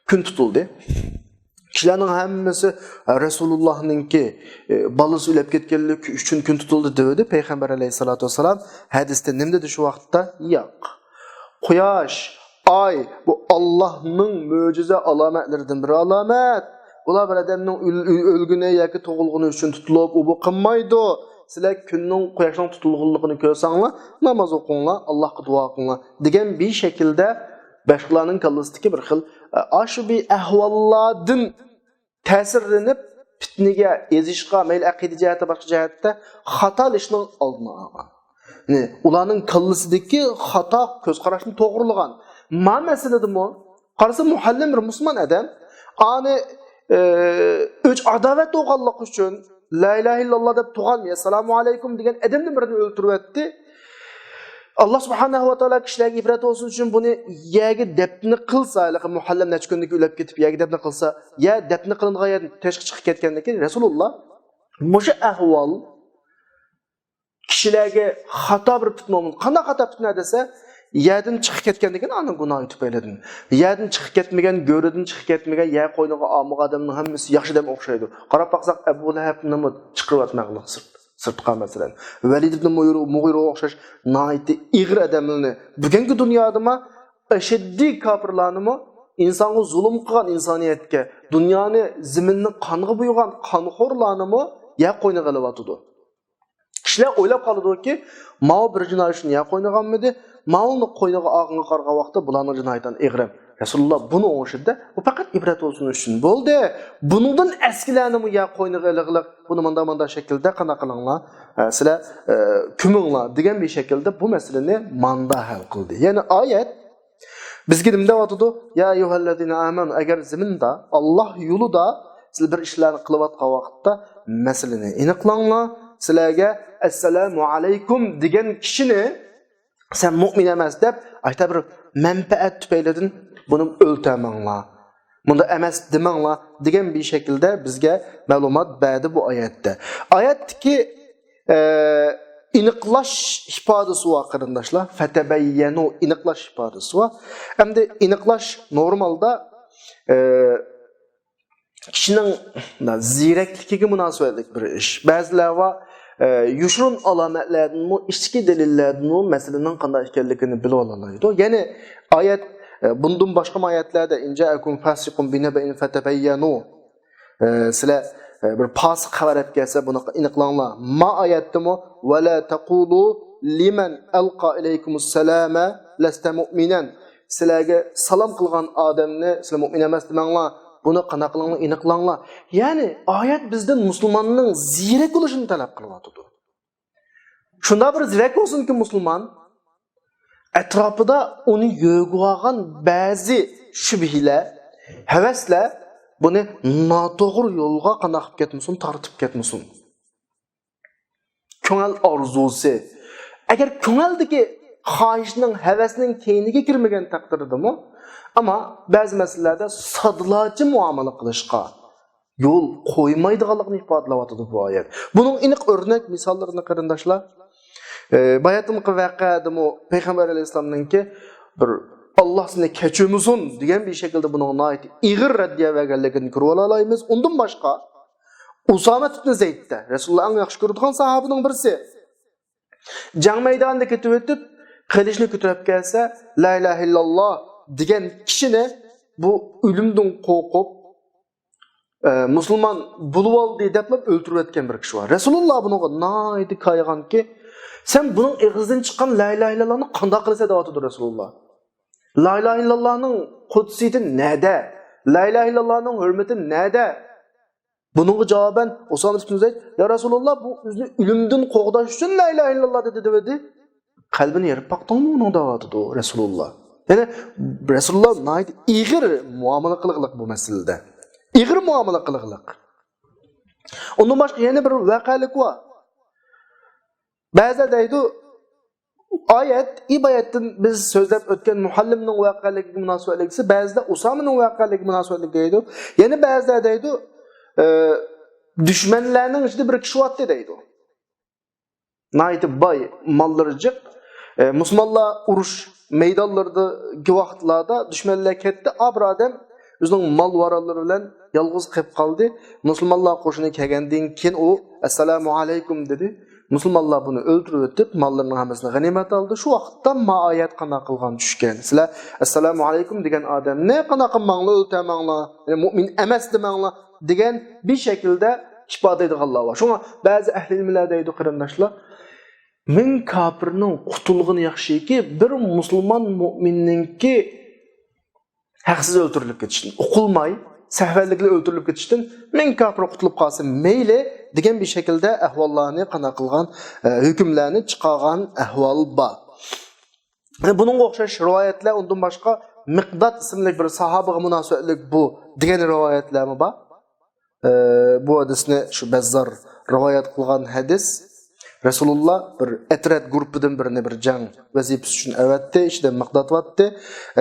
كۈن تۇتۇلدى. كىشىلەرنىڭ ھەممىسى، ئە، رەسۇلۇللانىڭكى، ئە، بالىسى ئۆلۈپ كەتكەنلىكى ئۈچۈن كۈن تۇتۇلدى دېدى. پەيغەمبەر ئەلەيھىسسالاتۇ ۋەسسالام ھەدىستە نېمە دېدى شۇ ۋاقىتتا؟ ياق. قۇياش، ئاي، بۇ ئاللانىڭ مۆجىزە ئالامەتلىرىدىن بىر ئالامەت. بۇلار بىر ئادەمنىڭ ئۆل-، ئۆل-، ئۆلگىنى ياكى تۇغۇلغىنى ئۈچۈن تۇتۇلۇپ، ئۇ بۇ قىلمايدۇ. سىلەر كۈننىڭ، قۇياشنىڭ تۇتۇلغانلىقىنى كۆرسەڭلار، ناماز ئوقۇڭلار، ئاللاھقا دۇئا قىلىڭلار دېگەن بىر شەكىلدە باشقىلارنىڭ كاللىسىدىكى بىر خىل، ئە، ئاشۇ بىر ئەھۋاللاردىن تەسىرلىنىپ، پىتنىگە، ئېزىشقا، مەيلى ئەقىدە جەھەتتە، باشقا جەھەتتە خاتالىشىشنىڭ ئالدىنى ئالغان. يەنى ئۇلارنىڭ كاللىسىدىكى خاتا كۆز قاراشنى توغرىلىغان. ما مەسىلىدىمۇ قارىسا، مۇھەللىم بىر مۇسۇلمان ئادەم. ئانى، ئە، ئۆچ ئاداۋەت بولغانلىقى ئۈچۈن، لا ئىلاھە ئىللاللا دەپ تۇرغان، ئەسسالامۇ ئەلەيكۇم دېگەن ئادەمدىن بىرىنى ئۆلتۈرۈۋەتتى. ئاللا سۇبھانەھۇ ۋە تائالا كىشىلەرگە ئىبرەت بولسۇن ئۈچۈن بۇنى يەرگە دەپنە قىلسا، ھېلىقى مۇھەللىم نەچچە كۈندىن كېيىن ئۆلۈپ كېتىپ يەرگە دەپنە قىلسا، يەر دەپنە قىلىنغان يەردىن تاشقا چىقىپ كەتكەندىن كېيىن رەسۇلۇللا مۇشۇ ئەھۋال كىشىلەرگە خاتا بىر پىتنە بولمىدى. قانداق خاتا پىتنە دېسە، يەردىن چىقىپ كەتكەندىن كېيىن ئانىڭ گۇناھى تۈپەيلىدىن. يەردىن چىقىپ كەتمىگەن، گۆرۈدىن چىقىپ كەتمىگەن، يەر قوينىغا ئالمىغان ئادەمنىڭ ھەممىسى ياخشى ئادەم ئوخشايدۇ. قاراپ باقساق، ئەبۇ لەھەبنىمۇ چىقىرىۋەتمەڭلار سىرت-، سىرتقا، مەسىلەن. ۋەلىد ئىبن مۇغىرە-، مۇغىرەگە ئوخشاش ناھايىتى ئېغىر ئادەملەرنى، بۈگۈنكى دۇنيادىمۇ ئەشەددىي كاپىرلارنىمۇ، ئىنسانغا زۇلۇم قىلغان، ئىنسانىيەتكە، دۇنيانى، زېمىننى قانغا بويىغان قانخورلارنىمۇ يەر قوينىغا ئېلىۋاتىدۇ. كىشىلەر ئويلاپ قالىدۇكى، ماۋۇ بىر جىنايەت ئۈچۈن يەر قوينىغا ئالمىدى، ماۋۇنى قوينىغا ئالغىنىغا قارىغان ۋاقىتتا بۇلارنىڭ جىنايىتى ئېغىر. رەسۇلۇللا بۇنى ئوڭشىدى، بۇ پەقەت ئىبرەت بولسۇن ئۈچۈن بولدى. بۇنىڭدىن ئەسكىلەرنىمۇ يا قوينىغا ئېلىغلىق، بۇنى مۇنداق مۇنداق شەكىلدە قانداق قىلىڭلار، ئە، سىلەر، ئە، كۆمۈڭلار دېگەن بىر شەكىلدە بۇ مەسىلىنى ماندا ھەل قىلدى. يەنى ئايەت بىزگە نېمە دەۋاتىدۇ؟ يا ئەييۇھەللەزىنە ئامەنۇ، ئەگەر زېمىندا، ئاللاھ يولىدا سىلەر بىر ئىشلارنى قىلىۋاتقان ۋاقىتتا مەسىلىنى ئېنىقلاڭلار. سىلەرگە ئەسسالامۇ ئەلەيكۇم دېگەن كىشىنى سەن مۇئمىن ئەمەس دەپ، ئايتا بىر مەنپەئەت تۈپەيلىدىن بۇنى ئۆلتەرمەڭلار، مۇنداق ئەمەس دېمەڭلار دېگەن بىر شەكىلدە بىزگە مەلۇمات بەردى بۇ ئايەتتە. ئايەتتىكى، ئە، ئېنىقلاش ئىپادىسى بار، قېرىنداشلار. فەتەبەييەنۇ، ئېنىقلاش ئىپادىسى بار. ئەمدى ئېنىقلاش نورمالدا، ئە، كىشىنىڭ زېرەكلىكىگە مۇناسىۋەتلىك بىر ئىش. بەزىلەر بار، ئە، يوشۇرۇن ئالامەتلەردىنمۇ، ئىچكى دەلىللەردىنمۇ مەسىلىنىڭ قانداق ئىكەنلىكىنى بىلىۋالالايدۇ. يەنى ئايەت، ئە، بۇندىن باشقا ئايەتلەردە، «إن جاءكم فاسق بنبأ فتبينوا»، ئە، سىلەر، ئە، بىر پاسىق خەۋەر ئەپ كەلسە، بۇنى ئېنىقلاڭلار. ما ئايەتتىمۇ، «ولا تقولوا لمن ألقى إليكم السلام لست مؤمنا»، سىلەرگە سالام قىلغان ئادەمنى سىلەر مۇئمىن ئەمەس دېمەڭلار، بۇنى قانداق قىلىڭلار، ئېنىقلاڭلار. يەنى ئايەت بىزدىن مۇسۇلماننىڭ زېرەك بولۇشىنى تەلەپ قىلىۋاتىدۇ. شۇنداق بىر زېرەك بولسۇنكى مۇسۇلمان، ئەتراپىدا ئۇنى يۆگىۋالغان بەزى شۈبھىلەر، ھەۋەسلەر بۇنى ناتوغرا يولغا قانداق قىلىپ كەتمىسۇن، تارتىپ كەتمىسۇن. كۆڭۈل ئارزۇسى. ئەگەر كۆڭۈلدىكى خاھىشنىڭ، ھەۋەسنىڭ كەينىگە كىرمىگەن تەقدىردىمۇ، ئەمما بەزى مەسىلىلەردە سادىلاچە مۇئامىلە قىلىشقا يول قويمايدىغانلىقىنى ئىپادىلەۋاتىدۇ بۇ ئايەت. بۇنىڭ ئېنىق ئۆرنەك مىساللىرىنى، قېرىنداشلار، ئە، باياتىنقى ۋەقەدىمۇ پەيغەمبەر ئەلەيھىسسالامنىڭكى بىر «ئاللاھ سېنى كەچۈرمىسۇن» دېگەن بىر شەكىلدە بۇنىڭغا ناھايىتى ئېغىر رەددىيە بەرگەنلىكىنى كۆرۈۋالالايمىز. ئۇندىن باشقا، ئۇسامە ئىبنى زەيدتە، رەسۇلۇللا ئەڭ ياخشى كۆرىدىغان ساھابىنىڭ بىرسى، جەڭ مەيدانىدا كېتىۋېتىپ، قىلىچنى كۆتۈرۈپ كەلسە، «لا ئىلاھە ئىللاللا» دېگەن كىشىنى بۇ ئۆلۈمدىن قورقۇپ، ئە، مۇسۇلمان بولۇۋالدى دەپلا ئۆلتۈرۈۋەتكەن بىر كىشى بار. رەسۇلۇللا بۇنىڭغا ناھايىتى كايىغانكى، «سەن بۇنىڭ ئېغىزىدىن چىققان لا ئىلاھە ئىللاللانى قانداق قىلىسەن؟» دەۋاتىدۇ رەسۇلۇللا. «لا ئىلاھە ئىللاللانىڭ قۇدسىيىتى نەدە؟ لا ئىلاھە ئىللاللانىڭ ھۆرمىتى نەدە؟» بۇنىڭغا جاۋابەن ئۇسامە ئىبن زەيد، «يا رەسۇلۇللا، بۇ ئۆزىنى ئۆلۈمدىن قوغداش ئۈچۈن لا ئىلاھە ئىللاللا دېدى» دېدى. «قەلبىنى يېرىپ باقتىڭمۇ ئۇنىڭ؟» دەۋاتىدۇ رەسۇلۇللا. يەنى رەسۇلۇللا ناھايىتى ئېغىر مۇئامىلە قىلغىلىق بۇ مەسىلىدە. ئېغىر مۇئامىلە قىلغىلىق. ئۇندىن باشقا يەنە بىر ۋەقەلىك بار. بەزىلەر دەيدۇ، ئايەت، ئىبايەتتىن بىز سۆزلەپ ئۆتكەن مۇئەللىمنىڭ ۋەقەلىكىگە مۇناسىۋەتلىك دېسە، بەزىلەر ئۇسامىنىڭ ۋەقەلىكىگە مۇناسىۋەتلىك دەيدۇ. يەنە بەزىلەر دەيدۇ، ئە، دۈشمەنلەرنىڭ ئىچىدە بىر كىشى بارتتى دەيدۇ. ناھايىتى باي، ماللىرى جىق. ئە، مۇسۇلمانلار ئۇرۇش مەيدانلىرىدىكى ۋاقىتلاردا دۈشمەنلەر كەتتى. ئا، بىر ئادەم ئۆزىنىڭ مال-ۋارانلىرى بىلەن يالغۇز قېلىپ قالدى. مۇسۇلمانلار قوشۇنى كەلگەندىن كېيىن ئۇ، «ئەسسالامۇ ئەلەيكۇم» دېدى. مۇسۇلمانلار بۇنى ئۆلتۈرۈۋېتىپ، ماللىرىنىڭ ھەممىسىنى غەنىيمەت ئالدى. شۇ ۋاقىتتا ما ئايەت قانداق قىلغان چۈشكەن. سىلەر «ئەسسالامۇ ئەلەيكۇم» دېگەن ئادەمنى قانداق قىلماڭلار، ئۆلتۈرمەڭلار، يەنى مۇئمىن ئەمەس دېمەڭلار دېگەن بىر شەكىلدە ئىپادىلەيدىغانلار بار. شۇڭا بەزى ئەھلى ئىلىملەر دەيدۇ، قېرىنداشلار، مىڭ كاپىرنىڭ قۇتۇلغىنى ياخشىكى، بىر مۇسۇلمان مۇئمىننىڭكى ھەقسىز ئۆلتۈرۈلۈپ كېتىشتىن، ئۇقۇلماي، سەھۋەنلىكلا ئۆلتۈرۈلۈپ كېتىشتىن مىڭ كاپىر قۇتۇلۇپ قالسا مەيلى دېگەن بىر شەكىلدە ئەھۋاللارنى قانداق قىلغان، ئە، ھۆكۈملەرنى چىقارغان ئەھۋال بار. بۇنىڭغا ئوخشاش رىۋايەتلەر، ئۇندىن باشقا مىقداد ئىسىملىك بىر ساھابىغا مۇناسىۋەتلىك بۇ دېگەن رىۋايەتلەرمۇ بار. ئە، بۇ ھەدىسنى شۇ بەززار رىۋايەت قىلغان ھەدىس. رەسۇلۇللا بىر ئەترەت گۇرۇپپىدىن بىرىنى بىر جەڭ ۋەزىپىسى ئۈچۈن ئەۋەتتى، ئىچىدە مىقداد بارتتى.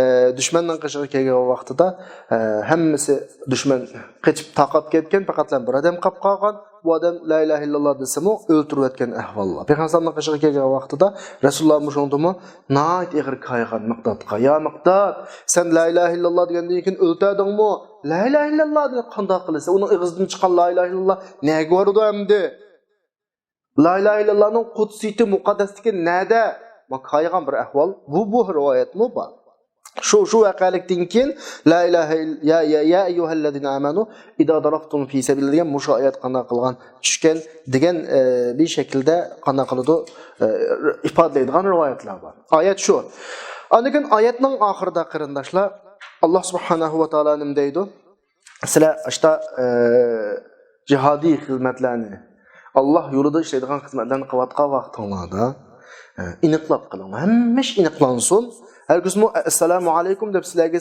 ئە، دۈشمەننىڭ قېشىغا كەلگەن ۋاقتىدا، ئە، ھەممىسى دۈشمەن قېچىپ تاقاپ كەتكەن، پەقەتلا بىر ئادەم قاپ قالغان. بۇ ئادەم لا ئىلاھە ئىللاللا دېسىمۇ، ئۆلتۈرۈۋەتكەن ئەھۋاللار. پەيغەمبەر ئەلەيھىسسالامنىڭ قېشىغا كەلگەن ۋاقتىدا رەسۇلۇللا مۇشۇنىڭدىمۇ ناھايىتى ئېغىر كايىغان مىقدادقا، «يا مىقداد، سەن لا ئىلاھە ئىللاللا دېگەندىن كېيىن ئۆلتۈردۈڭمۇ؟ لا ئىلاھە ئىللاللا دېگەن قانداق قىلىسەن؟ ئۇنىڭ ئېغىزىدىن چىققان لا ئىلاھە ئىللاللا نەگە بارىدۇ ئەمدى؟ لا ئىلاھە ئىللاللانىڭ قۇدسىيىتى، مۇقەددەسلىكى نەدە؟» ما كايىغان بىر ئەھۋال. بۇ، بۇ رىۋايەتمۇ بار. شۇ، شۇ ۋەقەلىكتىن كېيىن لا ئىلاھە ئىل-، يا، يا، يا ئەييۇھەللەزىنە ئامەنۇ ئىزا زەرەبتۇم فى سەبىلىللا دېگەن مۇشۇ ئايەت قانداق قىلغان چۈشكەن دېگەن، ئە، بىر شەكىلدە قانداق قىلىدۇ، ئە، ئىپادىلەيدىغان رىۋايەتلەر بار. ئايەت شۇ. ئاندىن كېيىن ئايەتنىڭ ئاخىرىدا، قېرىنداشلار، ئاللاھ سۇبھانەھۇ ۋە تائالا نېمە دەيدۇ؟ سىلەر ئاشتا، ئە، جىھادىي خىزمەتلەرنى، ئاللاھ يولىدا ئىشلەيدىغان خىزمەتلەرنى قىلىۋاتقان ۋاقتىڭلاردا، ئە، ئېنىقلاپ قېلىڭلار. ھەممە ئىش ئېنىقلانسۇن. ھەرگىزمۇ، ئەسسالامۇ ئەلەيكۇم دەپ سىلەرگە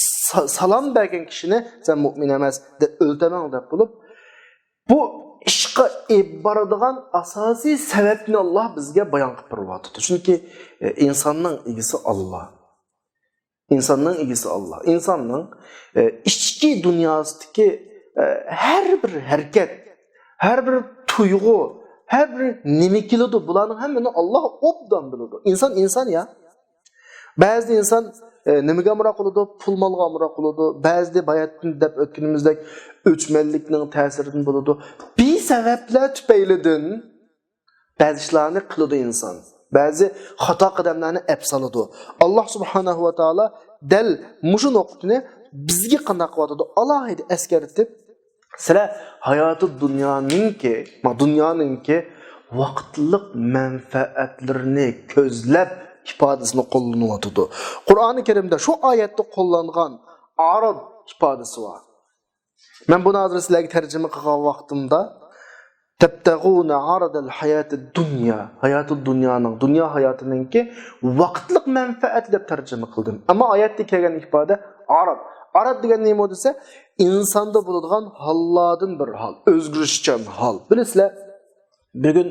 سا-، سالام بەرگەن كىشىنى سەن مۇئمىن ئەمەس دەپ ئۆلتۈرمەڭ دەپ بولۇپ، بۇ ئىشقا ئېلىپ بارىدىغان ئاساسىي سەۋەبنى ئاللاھ بىزگە بايان قىلىپ بېرىۋاتىدۇ. چۈنكى، ئە، ئىنساننىڭ ئىگىسى ئاللاھ. ئىنساننىڭ ئىگىسى ئاللاھ. ئىنساننىڭ، ئە، ئىچكى دۇنياسىدىكى، ئە، ھەر بىر ھەرىكەت، ھەر بىر تۇيغۇ، ھەر بىر نېمە كېلىدۇ، بۇلارنىڭ ھەممىنى ئاللاھ ئوبدان بىلىدۇ. ئىنسان ئىنسان يا. بەزىدە ئىنسان، ئە، نېمىگە ئامراق بولىدۇ؟ پۇل مالغا ئامراق بولىدۇ. بەزىدە باياتىن دەپ ئۆتكىنىمىزدەك ئۆچمەنلىكنىڭ تەسىرىدىن بولىدۇ. بىسەۋەبلەر تۈپەيلىدىن بەزى ئىشلارنى قىلىدۇ ئىنسان. بەزى خاتا قەدەملەرنى ئەپ سالىدۇ. ئاللاھ سۇبھانەھۇ ۋە تائالا دەل مۇشۇ نۇقتىنى بىزگە قانداق قىلىۋاتىدۇ؟ ئالاھىدە ئەسكەرتىپ، سىلەر ھاياتى دۇنيانىڭكى، ما، دۇنيانىڭكى ۋاقىتلىق مەنپەئەتلىرىنى كۆزلەپ ئىپادىسىنى قوللىنىۋاتىدۇ. قۇرئانى كەرىمدە شۇ ئايەتتە قوللانغان ئارىد ئىپادىسى بار. مەن بۇنى ھازىر سىلەرگە تەرجىمە قىلغان ۋاقتىمدا، تەبتەغۇنە ئارەدەل ھاياتىد دۇنيا، ھاياتىد دۇنيانىڭ، دۇنيا ھاياتىنىڭكى ۋاقىتلىق مەنپەئەتى دەپ تەرجىمە قىلدىم. ئەمما ئايەتتە كەلگەن ئىپادە ئارەد. ئارەد دېگەن نېمە دېسە، ئىنساندا بولىدىغان ھاللاردىن بىر ھال، ئۆزگىرىشچان ھال. بىلىسىلەر، بۈگۈن،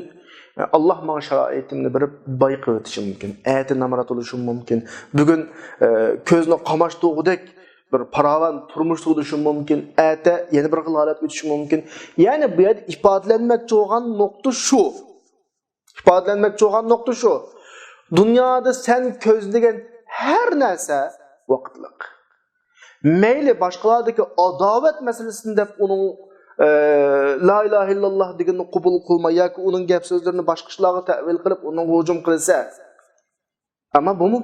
ئە، ئاللاھ ماڭا شارائىتىمنى بېرىپ باي قىلىۋېتىشى مۇمكىن. ئەتە نامرات بولۇشۇم مۇمكىن. بۈگۈن، ئە، كۆزنى قاماشتۇرغۇدەك بىر پاراۋان تۇرمۇش تۇتۇشۇم مۇمكىن. ئەتە يەنە بىر خىل ھالەت ئۆتۈشى مۇمكىن. يەنى بۇ يەردە ئىپادىلەنمەكچى بولغان نۇقتا شۇ. ئىپادىلەنمەكچى بولغان نۇقتا شۇ. دۇنيادا سەن كۆزلىگەن ھەر نەرسە ۋاقىتلىق. مەيلى باشقىلاردىكى ئاداۋەت مەسىلىسىنى دەپ ئۇنىڭ، ئە، لا ئىلاھە ئىللاللاھ دېگىنىنى قوبۇل قىلماي ياكى ئۇنىڭ گەپ سۆزلىرىنى باشقا ئىشلارغا تەۋىل قىلىپ ئۇنىڭغا ھۇجۇم قىلسا، ئەمما بۇمۇ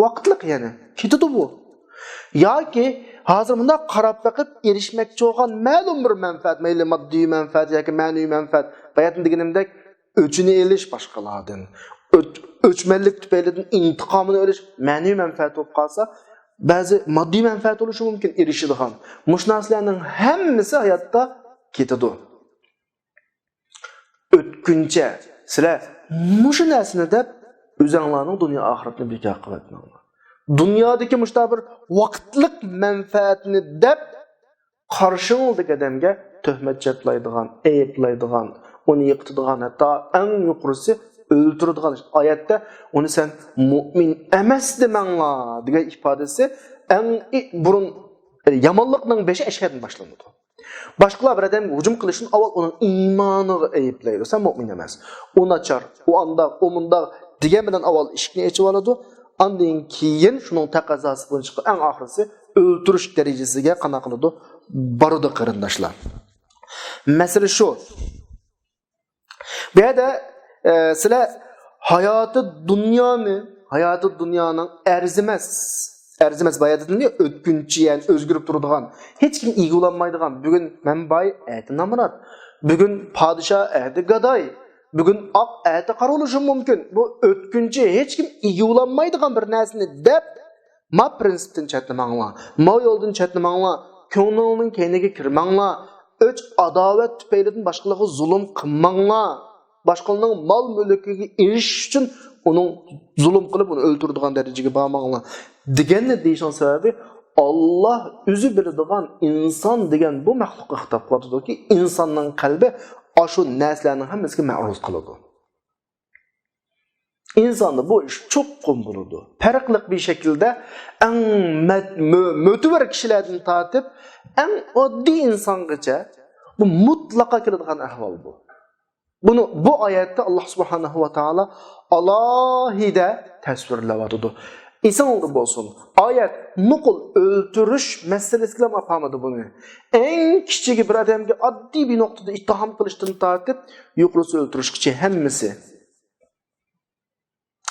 ۋاقىتلىق يەنە، كېتىدۇ بۇ. ياكى ھازىر مۇنداق قاراپ بېقىپ ئېرىشمەكچى بولغان مەلۇم بىر مەنپەئەت، مەيلى ماددىي مەنپەئەت ياكى مەنىۋى مەنپەئەت، باياتىن دېگىنىمدەك ئۆچىنى ئېلىش باشقىلاردىن، ئۆچ-، ئۆچمەنلىك تۈپەيلىدىن ئىنتىقامىنى ئېلىش مەنىۋى مەنپەئەت بولۇپ قالسا، بەزى ماددىي مەنپەئەت بولۇشى مۇمكىن ئېرىشىدىغان. مۇشۇ نەرسىلەرنىڭ ھەممىسى ھاياتتا كېتىدۇ. ئۆتكۈنچە سىلەر مۇشۇ نەرسىنى دەپ ئۆزەڭلارنىڭ دۇنيا ئاخىرەتنى بىكار قىلىۋەتمەڭلار. دۇنيادىكى مۇشۇنداق بىر ۋاقىتلىق مەنپەئەتنى دەپ قارشىڭىزدىكى ئادەمگە تۆھمەت چاپلايدىغان، ئەيىبلەيدىغان، ئۇنى يىقىتىدىغان، ھەتتا ئەڭ يۇقىرىسى ئۆلتۈرىدىغان ئىش. ئايەتتە ئۇنى سەن مۇئمىن ئەمەس دېمەڭلار دېگەن ئىپادىسى ئەڭ ئى-، بۇرۇن، يامانلىقنىڭ بېشى ئەشەدىن باشلىنىدۇ. باشقىلار بىر ئادەمگە ھۇجۇم قىلىشتىن ئاۋۋال ئۇنىڭ ئىمانىغا ئەيىبلەيدۇ. سەن مۇئمىن ئەمەس. ئۇ ناچار، ئۇ ئانداق، ئۇ مۇنداق دېگەن بىلەن ئاۋۋال ئىشىكنى ئېچىۋالىدۇ. ئاندىن كېيىن شۇنىڭ تەقەززاسى بويىچە ئەڭ ئاخىرسى ئۆلتۈرۈش دەرىجىسىگە قانداق قىلىدۇ؟ بارىدۇ قېرىنداشلار. مەسىلە شۇ. بۇ يەردە، ئە، سىلەر ھاياتى دۇنيانى، ھاياتى دۇنيانىڭ ئەرزىمەس، ئەرزىمەس باياتىدىن ئۆتكۈنچى، يەنى ئۆزگىرىپ تۇرىدىغان، ھېچكىم ئىگە بولالمايدىغان، بۈگۈن مەن باي، ئەتە نامرات، بۈگۈن پادىشاھ، ئەتە گاداي، بۈگۈن ئاق، ئەتە قارا بولۇشۇم مۇمكىن. بۇ ئۆتكۈنچى، ھېچكىم ئىگە بولالمايدىغان بىر نەرسىنى دەپ، ما پىرىنسىپتىن چەتنىمەڭلار، ما يولدىن چەتنىمەڭلار، كۆڭلۈڭنىڭ كەينىگە كىرمەڭلار. ئۆچ ئاداۋەت تۈپەيلىدىن باشقىلارغا زۇلۇم قىلماڭلار. باشقىلارنىڭ مال-مۈلكىگە ئېرىشىش ئۈچۈن ئۇنىڭ زۇلۇم قىلىپ، ئۇنى ئۆلتۈرىدىغان دەرىجىگە بارماڭلار دېگەننى دېيىشنىڭ سەۋەبى، ئاللاھ ئۆزى بىلىدىغان ئىنسان دېگەن بۇ مەخلۇققا خىتاب قىلىۋاتىدۇكى، ئىنساننىڭ قەلبى ئاشۇ نەرسىلەرنىڭ ھەممىسىگە مەرۇز قالىدۇ. ئىنساندا بۇ ئىش چوققۇم بولىدۇ. پەرقلىق بىر شەكىلدە ئەڭ مەت-، مۆ-، مۆتىۋەر كىشىلەردىن تارتىپ ئەڭ ئاددىي ئىنسانغىچە بۇ مۇتلەقا كېلىدىغان ئەھۋال بۇ. بۇنى بۇ ئايەتتە ئاللاھ سۇبھانەھۇ ۋە تائالا ئالاھىدە تەسۋىرلەۋاتىدۇ. ئېسىڭلاردا بولسۇن، ئايەت نوقۇل ئۆلتۈرۈش مەسىلىسىگىلا ئاپارمىدى بۇنى. ئەڭ كىچىكى بىر ئادەمگە ئاددىي بىر نۇقتىدا ئىتتىھام قىلىشتىن تارتىپ يۇقىرىسى ئۆلتۈرۈشكىچە ھەممىسى.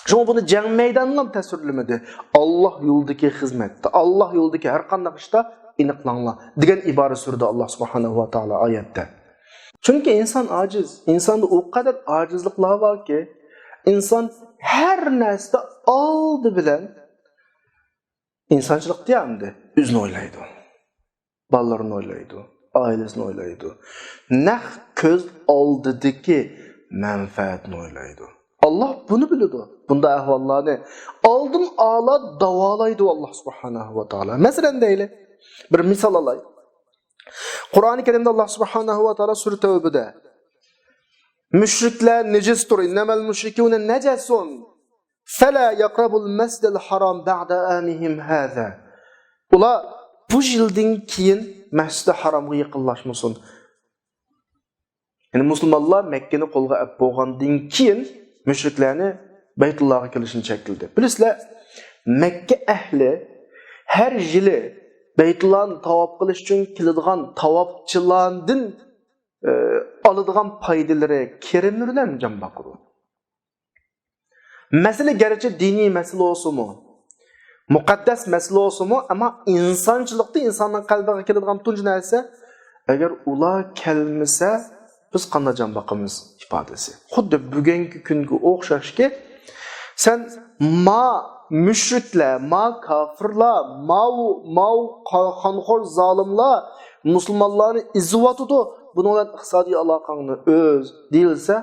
شۇڭا بۇنى جەڭ مەيدانىلا تەسۋىرلىمىدى. ئاللاھ يولىدىكى خىزمەتتە، ئاللاھ يولىدىكى ھەر قانداق ئىشتا ئېنىقلاڭلار دېگەن ئىبارە سۈردى ئاللاھ سۇبھانەھۇ ۋە تائالا ئايەتتە. چۈنكى ئىنسان ئاجىز. ئىنساندا ئۇ قەدەر ئاجىزلىقلار باركى، ئىنسان ھەر نەرسىدە ئالدى بىلەن ئىنسانچىلىقتا ئەمدى ئۆزىنى ئويلايدۇ. بالىلىرىنى ئويلايدۇ. ئائىلىسىنى ئويلايدۇ. نەق كۆز ئالدىدىكى مەنپەئەتنى ئويلايدۇ. ئاللا بۇنى بىلىدۇ. بۇنداق ئەھۋاللارنى ئالدىن ئالا داۋالايدۇ ئاللا سۇبھانەھۇ ۋە تائالا. مەسىلەن دەيلى، بىر مىسال ئالاي. قۇرئانى كەرىمدە ئاللا سۇبھانەھۇ ۋە تائالا سۈرە تەۋبىدە، مۇشرىكلار نىجىستۇر، ئىننەمەل مۇشرىكۇنە نەجەسۇن، فەلا يەقرەبۇل مەسجىدەل ھارام بەئدە ئامىھىم ھازا. ئۇلار بۇ يىلدىن كېيىن مەسجىدى ھارامغا يېقىنلاشمىسۇن. يەنى مۇسۇلمانلار مەككىنى قولغا ئەپ بولغاندىن كېيىن مۇشرىكلارنى بەيتۇللاغا كېلىشىنى چەكلىدى. بىلىسىلەر، مەككە ئەھلى ھەر يىلى بەيتۇللانى تاۋاپ قىلىش ئۈچۈن كېلىدىغان تاۋاپچىلاردىن، ئە، ئالىدىغان پايدىلىرى، كىرىملىرى بىلەن جان باقىدۇ. مەسىلە گەرچە دىنىي مەسىلە بولسىمۇ، مۇقەددەس مەسىلە بولسىمۇ، ئەمما ئىنسانچىلىقتا ئىنساننىڭ قەلبىگە كېلىدىغان تۇنجى نەرسە، ئەگەر ئۇلار كەلمىسە، بىز قانداق جان باقىمىز ئىپادىسى. خۇددى بۈگۈنكى كۈنگە ئوخشاشكى، سەن ما مۇشرىكلار، ما كاپىرلار، ماۋۇ، ماۋۇ قا-، قانخور زالىملار مۇسۇلمانلارنى ئېزىۋاتىدۇ، بۇنىڭ بىلەن ئىقتىسادىي ئالاقەڭنى ئۈز دېيىلسە،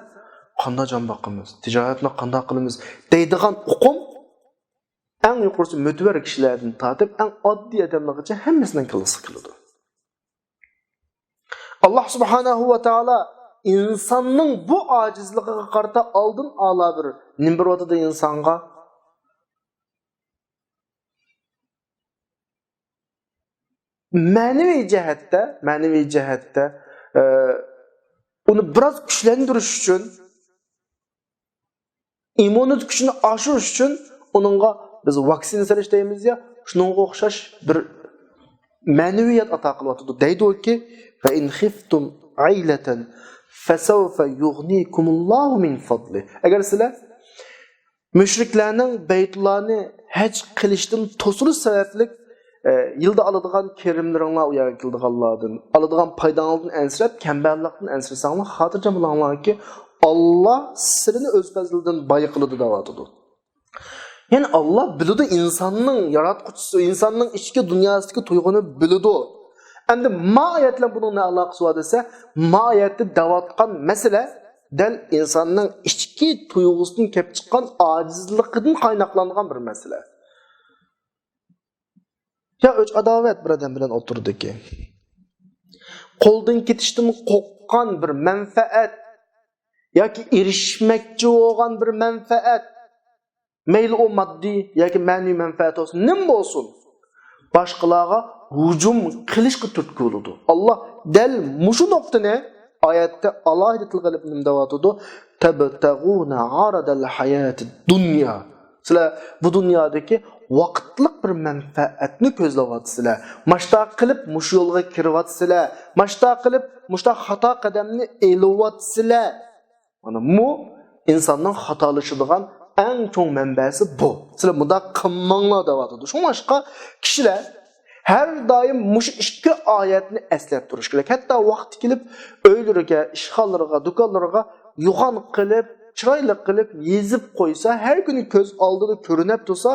قانداق جان باقىمىز، تىجارەتنى قانداق قىلىمىز دەيدىغان ئۇقۇم ئەڭ يۇقىرىسى مۆتىۋەر كىشىلەردىن تارتىپ، ئەڭ ئاددىي ئادەملەرگىچە ھەممىسىنىڭ كاللىسىغا كېلىدۇ. ئاللا سۇبھانەھۇ ۋە تائالا ئىنساننىڭ بۇ ئاجىزلىقىغا قارىتا ئالدىن ئالا بىر نېمە بېرىۋاتىدۇ ئىنسانغا؟ مەنىۋى جەھەتتە، مەنىۋى جەھەتتە، ئە، ئۇنى بىراز كۈچلەندۈرۈش ئۈچۈن، ئىممۇنىتېت كۈچىنى ئاشۇرۇش ئۈچۈن ئۇنىڭغا بىز ۋاكسىنا سېلىش دەيمىز يا، شۇنىڭغا ئوخشاش بىر مەنىۋىيەت ئاتا قىلىۋاتىدۇ. دەيدۇكى، فَإِنْ خِفْتُمْ عَيْلَةً فَسَوْفَ يُغْنِيكُمُ اللَّهُ مِنْ فَضْلِهِ. ئەگەر سىلەر مۇشرىكلارنىڭ بەيتۇللانى ھەج قىلىشتىن توسۇلۇش سەۋەبلىك، ئە، يىلدا ئالىدىغان كىرىملىرىڭلار ئۇ يەرگە كېلىدىغانلاردىن، ئالىدىغان پايداڭلاردىن ئەنسىرەپ، كەمبەغەللىكتىن ئەنسىرىسەڭلار، خاتىرجەم بولۇڭلاركى، ئاللا سىلىنى ئۆز پەزلىدىن باي قىلىدۇ دەۋاتىدۇ. يەنى ئاللا بىلىدۇ ئىنساننىڭ ياراتقۇچىسى، ئىنساننىڭ ئىچكى دۇنياسىدىكى تۇيغۇنى بىلىدۇ. ئەمدى ما ئايەت بىلەن بۇنىڭ نە ئالاقىسى بار دېسە، ما ئايەتتە دەۋاتقان مەسىلە دەل ئىنساننىڭ ئىچكى تۇيغۇسىدىن كېلىپ چىققان ئاجىزلىقىدىن قايناقلانغان بىر مەسىلە. يا ئۆچ ئاداۋەت بىر ئادەم بىلەن ئوتتۇرىدىكى، قولدىن كېتىشتىن قورققان بىر مەنپەئەت ياكى ئېرىشمەكچى بولغان بىر مەنپەئەت، مەيلى ئۇ ماددىي ياكى مەنىۋى مەنپەئەت بولسۇن، نېمە بولسۇن، باشقىلارغا ھۇجۇم قىلىشقا تۈرتكە بولىدۇ. ئاللا دەل مۇشۇ نۇقتىنى ئايەتتە ئالاھىدە تىلغا ئېلىپ نېمە دەۋاتىدۇ؟ تەبتەغۇنە ئارادەل ھاياتىد دۇنيا. سىلەر بۇ دۇنيادىكى ۋاقىتلىق بىر مەنپەئەتنى كۆزلەۋاتىسىلەر. ماشتا قىلىپ مۇشۇ يولغا كىرىۋاتىسىلەر. ماشتا قىلىپ مۇشتا خاتا قەدەمنى ئېلىۋاتىسىلەر. مانا بۇ ئىنساننىڭ خاتالىشىدىغان ئەڭ چوڭ مەنبەسى بۇ. سىلەر مۇنداق قىلماڭلار دەۋاتىدۇ. شۇڭلاشقا كىشىلەر ھەر دائىم مۇشۇ ئىككى ئايەتنى ئەسلەپ تۇرۇش كېرەك. ھەتتا ۋاقتى كېلىپ ئۆيلىرىگە، ئىشخانىلىرىغا، دۇكانلىرىغا يوغان قىلىپ، چىرايلىق قىلىپ يېزىپ قويسا، ھەر كۈنى كۆز ئالدىدا كۆرۈنۈپ تۇرسا،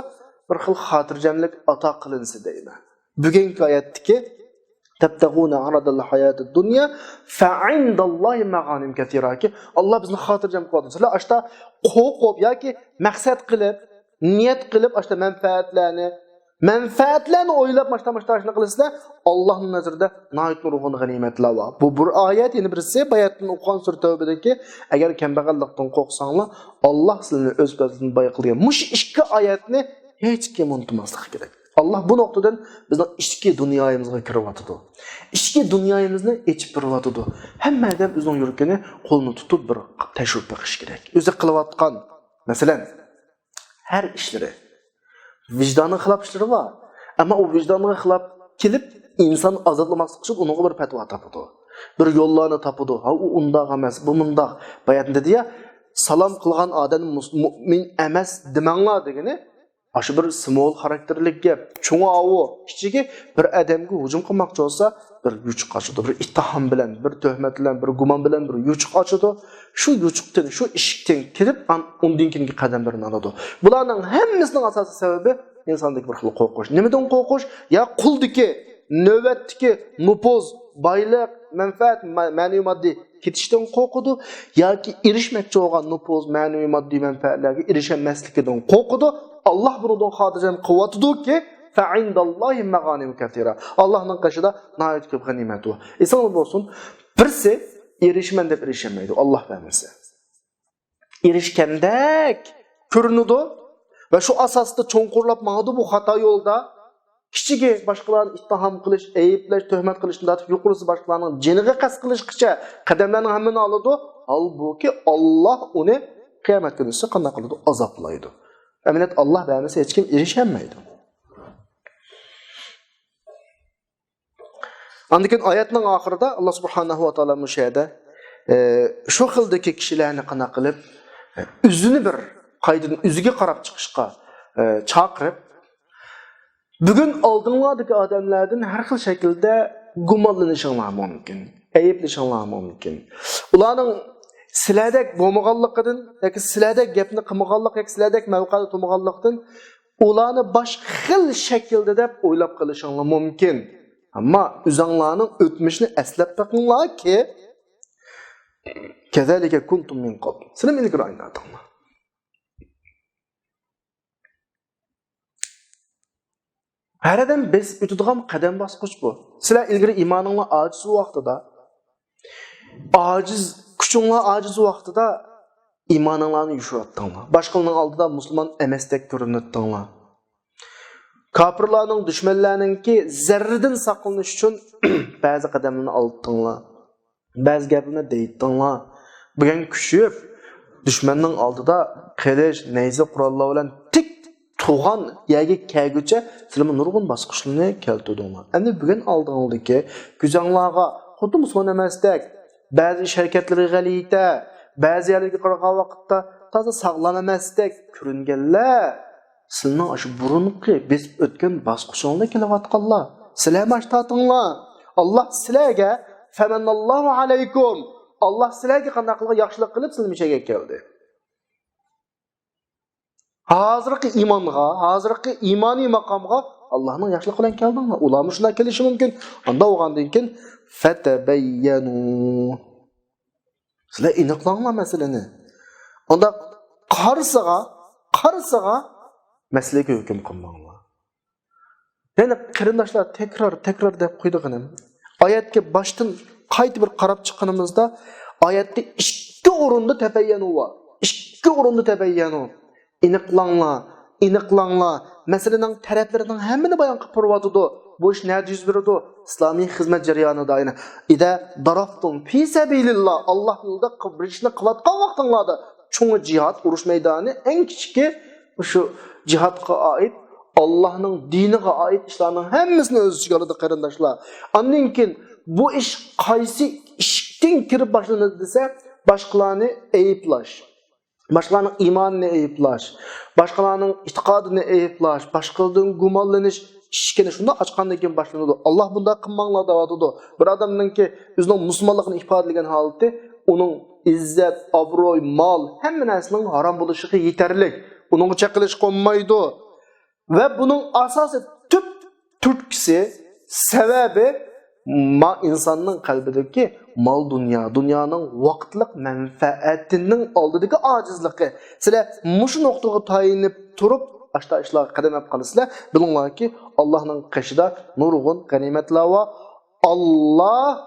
بىر خىل خاتىرجەملىك ئاتا قىلىنسا دەيمەن. بۈگۈنكى ئايەتتىكى تەبتەغۇنە ئارادەل ھاياتىد دۇنيا فەئىندەللاھى مەغانىم كەسىراكى، ئاللا بىزنى خاتىرجەم قىلىۋاتىدۇ. سىلەر ئاشتا قورقۇپ ياكى مەقسەت قىلىپ، نىيەت قىلىپ، ئاشتا مەنپەئەتلەرنى، مەنپەئەتلەرنى ئويلاپ، ماشتا، ماشتا ئاشۇنداق قىلىسىلەر، ئاللانىڭ نەزىرىدە ناھايىتى نۇرغۇن غەنىيمەتلەر بار. بۇ بىر ئايەت، يەنە بىرسى باياتتىن ئوقۇغان سۈرە تەۋبىدىكى، ئەگەر كەمبەغەللىكتىن قورقساڭلار، ئاللا سىلىنى ئۆز پەزلىدىن باي قىلغان. مۇشۇ ئىككى ئايەتنى ھېچكىم ئۇنتۇماسلىقى كېرەك. ئاللا بۇ نۇقتىدىن بىزنىڭ ئىچكى دۇنيايىمىزغا كىرىۋاتىدۇ. ئىچكى دۇنيايىمىزنى ئېچىپ بېرىۋاتىدۇ. ھەممە ئادەم ئۆزىنىڭ يۈرىكىنى قولىنى تۇتۇپ بىر تەكشۈرۈپ بېقىش كېرەك. ئۆزى قىلىۋاتقان، مەسىلەن، ھەر ئىشلىرى، ۋىجدانغا خىلاپ ئىشلىرى بار. ئەمما ئۇ ۋىجدانغا خىلاپ كېلىپ، ئىنسان ئازابلىماسلىق ئۈچۈن ئۇنىڭغا بىر پەتىۋا تاپىدۇ. بىر يوللارنى تاپىدۇ. ھا، ئۇ ئۇنداق ئەمەس، بۇ مۇنداق. باياتىن دېدى يا، سالام قىلغان ئادەم مۇس-، مۇئمىن ئەمەس دېمەڭلار دېگىنى، ئاشۇ بىر سىمۋول خاراكتېرلىك گەپ. چوڭى ئاۋۇ، كىچىكى بىر ئادەمگە ھۇجۇم قىلماقچى بولسا، بىر يوچۇق ئاچىدۇ، بىر ئىتتىھام بىلەن، بىر تۆھمەت بىلەن، بىر گۇمان بىلەن بىر يوچۇق ئاچىدۇ. شۇ يوچۇقتىن، شۇ ئىشىكتىن كىرىپ، ئان-، ئۇندىن كېيىنكى قەدەملىرىنى ئالىدۇ. بۇلارنىڭ ھەممىسىنىڭ ئاساسىي سەۋەبى ئىنساندىكى بىر خىل قورقۇش. نېمىدىن قورقۇش؟ يا قۇلدىكى نۆۋەتتىكى نوپۇز، بايلىق، مەنپەئەت، مە-، مەنىۋى ماددىي كېتىشتىن قورقىدۇ، ياكى ئېرىشمەكچى بولغان نوپۇز، مەنىۋى ماددىي مەنپەئەتلەرگە ئېرىشەلمەسلىكىدىن قورقىدۇ. ئاللاھ بۇنىڭدىن خاتىرجەم قىلىۋاتىدۇكى، فَعِندَ اللَّهِ مَغَانِمُ كَثِيرَةٌ. ئاللاھنىڭ قېشىدا ناھايىتى كۆپ غەنىيمەت بار. ئېسىڭلار بولسۇن، بىرسى ئېرىشىمەن دەپ ئېرىشەلمەيدۇ، ئاللاھ بەرمىسە. ئېرىشكەندەك كۆرۈنىدۇ ۋە شۇ ئاساستا چوڭقۇرلاپ ماڭىدۇ بۇ خاتا يولدا. كىچىكى باشقىلارنى ئىتتىھام قىلىش، ئەيىبلەش، تۆھمەت قىلىشتىن تارتىپ يۇقىرىسى باشقىلارنىڭ جېنىغا قەست قىلىشقىچە قەدەملەرنىڭ ھەممىنى ئالىدۇ. ھالبۇكى، ئاللاھ ئۇنى قىيامەت كۈنىسى قانداق قىلىدۇ؟ ئازابلايدۇ. ئەمەلىيەتتە ئاللاھ بەرمىسە ھېچكىم ئېرىشەلمەيدۇ. ئاندىن كېيىن ئايەتنىڭ ئاخىرىدا ئاللاھ سۇبھانەھۇ ۋە تائالا مۇشۇ يەردە، ئە، شۇ خىلدىكى كىشىلەرنى قانداق قىلىپ، ئە، ئۆزىنى بىر قايتىدىن ئۆزىگە قاراپ چىقىشقا، ئە، چاقىرىپ، بۈگۈن ئالدىڭلاردىكى ئادەملەردىن ھەر خىل شەكىلدە گۇمانلىنىشىڭلار مۇمكىن، ئەيىبلىشىڭلار مۇمكىن. ئۇلارنىڭ سىلەردەك بولمىغانلىقىدىن ياكى سىلەردەك گەپنى قىلمىغانلىق ياكى سىلەردەك مەۋقەدە تۇرمىغانلىقتىن ئۇلارنى باشقا خىل شەكىلدە دەپ ئويلاپ قېلىشىڭلار مۇمكىن. ئەمما ئۆزۈڭلارنىڭ ئۆتمۈشىنى ئەسلەپ بېقىڭلاركى، كەزالىكە كۇنتۇم مىن قەبل. سىلەرمۇ ئىلگىرى ئايلاندىڭلار. ھەر ئادەم بېسىپ ئۆتىدىغان قەدەم باسقۇچ بۇ. سىلەر ئىلگىرى ئىمانىڭلار ئاجىز ۋاقتىدا، ئاجىز، كۈچۈڭلار ئاجىز ۋاقتىدا ئىمانىڭلارنى يوشۇرۇۋەتتىڭلار. باشقىلارنىڭ ئالدىدا مۇسۇلمان ئەمەستەك كۆرۈنۈۋەتتىڭلار. كاپىرلارنىڭ، دۈشمەنلەرنىڭكى زەررىدىن ساقلىنىش ئۈچۈن بەزى قەدەملەرنى ئالدىڭلار. بەزى گەپلەرنى دەيتتىڭلار. بۈگۈن كۈچىيىپ، دۈشمەننىڭ ئالدىدا قىلىچ، نەيزە، قوراللار بىلەن تىك تۇرغان يەرگە كەلگۈچە سىلەرمۇ نۇرغۇن باسقۇچلارنى كەلتۈردۈڭلار. ئەمدى بۈگۈن ئالدىڭلاردىكى كۆزۈڭلارغا خۇددى مۇسۇلمان ئەمەستەك، بەزى ئىش ھەرىكەتلىرى غەلىتە، بەزى يەرلەرگە قارىغان ۋاقىتتا تازا ساغلام ئەمەستەك كۆرۈنگەنلەر، سىلىنىڭ ئاشۇ بۇرۇنقى بېسىپ ئۆتكەن باسقۇچىڭلاردا كېلىۋاتقانلار. سىلەرمۇ ئاشۇ تارتىڭلار. ئاللاھ سىلەرگە، فەمەننەللاھۇ ئەلەيكۇم. ئاللاھ سىلەرگە قانداق قىلغان ياخشىلىق قىلىپ سىلەرنى مۇشۇ يەرگە كەلدى. ھازىرقى ئىمانغا، ھازىرقى ئىمانىي ماقامغا ئاللاھنىڭ ياخشىلىقى بىلەن كەلدىڭلار. ئۇلارمۇ شۇنداق كېلىشى مۇمكىن. ئاندا بولغاندىن كېيىن، فەتەبەييەنۇ. سىلەر ئېنىقلاڭلار مەسىلىنى. ئۇنداق قارىسىغا، قارىسىغا مەسىلىگە ھۆكۈم قىلماڭلار. يەنى قېرىنداشلار، تەكرار، تەكرار دەپ قويىدىغىنىم، ئايەتكە باشتىن قايتا بىر قاراپ چىققىنىمىزدا، ئايەتتە ئىككى ئورۇندا تەبەييەنۇ بار. ئىككى ئورۇندا تەبەييەنۇ. ئېنىقلاڭلار، ئېنىقلاڭلار. مەسىلىنىڭ تەرەپلىرىنىڭ ھەممىنى بايان قىلىپ بېرىۋاتىدۇ. بۇ ئىش نەدە يۈز بېرىدۇ؟ ئىسلامىي خىزمەت جەريانىدا، يەنى، ئىدە دارابتۇم فى سەبىلىللا، ئاللاھ يولىدا قىل-، بىر ئىشنى قىلىۋاتقان ۋاقتىڭلاردا، چوڭى جىھاد، ئۇرۇش مەيدانى، ئەڭ كىچىكى مۇشۇ جىھادقا ئائىت، ئاللاھنىڭ دىنىغا ئائىت ئىشلارنىڭ ھەممىسىنى ئۆز ئىچىگە ئالىدۇ، قېرىنداشلار. ئاندىن كېيىن بۇ ئىش قايسى ئىشىكتىن كىرىپ باشلىنىدۇ دېسە، باشقىلارنى ئەيىبلەش. باشقىلارنىڭ ئىمانىنى ئەيىبلەش، باشقىلارنىڭ ئېتىقادىنى ئەيىبلەش، باشقىلاردىن گۇمانلىنىش ئىشىكىنى شۇنداق ئاچقاندىن كېيىن باشلىنىدۇ. ئاللاھ بۇنداق قىلماڭلار دەۋاتىدۇ. بىر ئادەمنىڭكى ئۆزىنىڭ مۇسۇلمانلىقىنى ئىپادىلىگەن ھالىتى ئۇنىڭ ئىززەت، ئابرۇي، مال، ھەممە نەرسىنىڭ ھارام بولۇشىغا يېتەرلىك. ئۇنىڭغا چېقىلىشقا بولمايدۇ. ۋە بۇنىڭ ئاساسىي تۈپ تۈرتكىسى، سەۋەبى، ما ئىنساننىڭ قەلبىدىكى مال دۇنيا، دۇنيانىڭ ۋاقىتلىق مەنپەئەتىنىڭ ئالدىدىكى ئاجىزلىقى. سىلەر مۇشۇ نۇقتىغا تايىنىپ تۇرۇپ، ئاشتا ئىشلارغا قەدەم ئەپ قالىسىلەر، بىلىڭلاركى، ئاللاھنىڭ قېشىدا نۇرغۇن غەنىيمەتلەر بار. ئاللاھ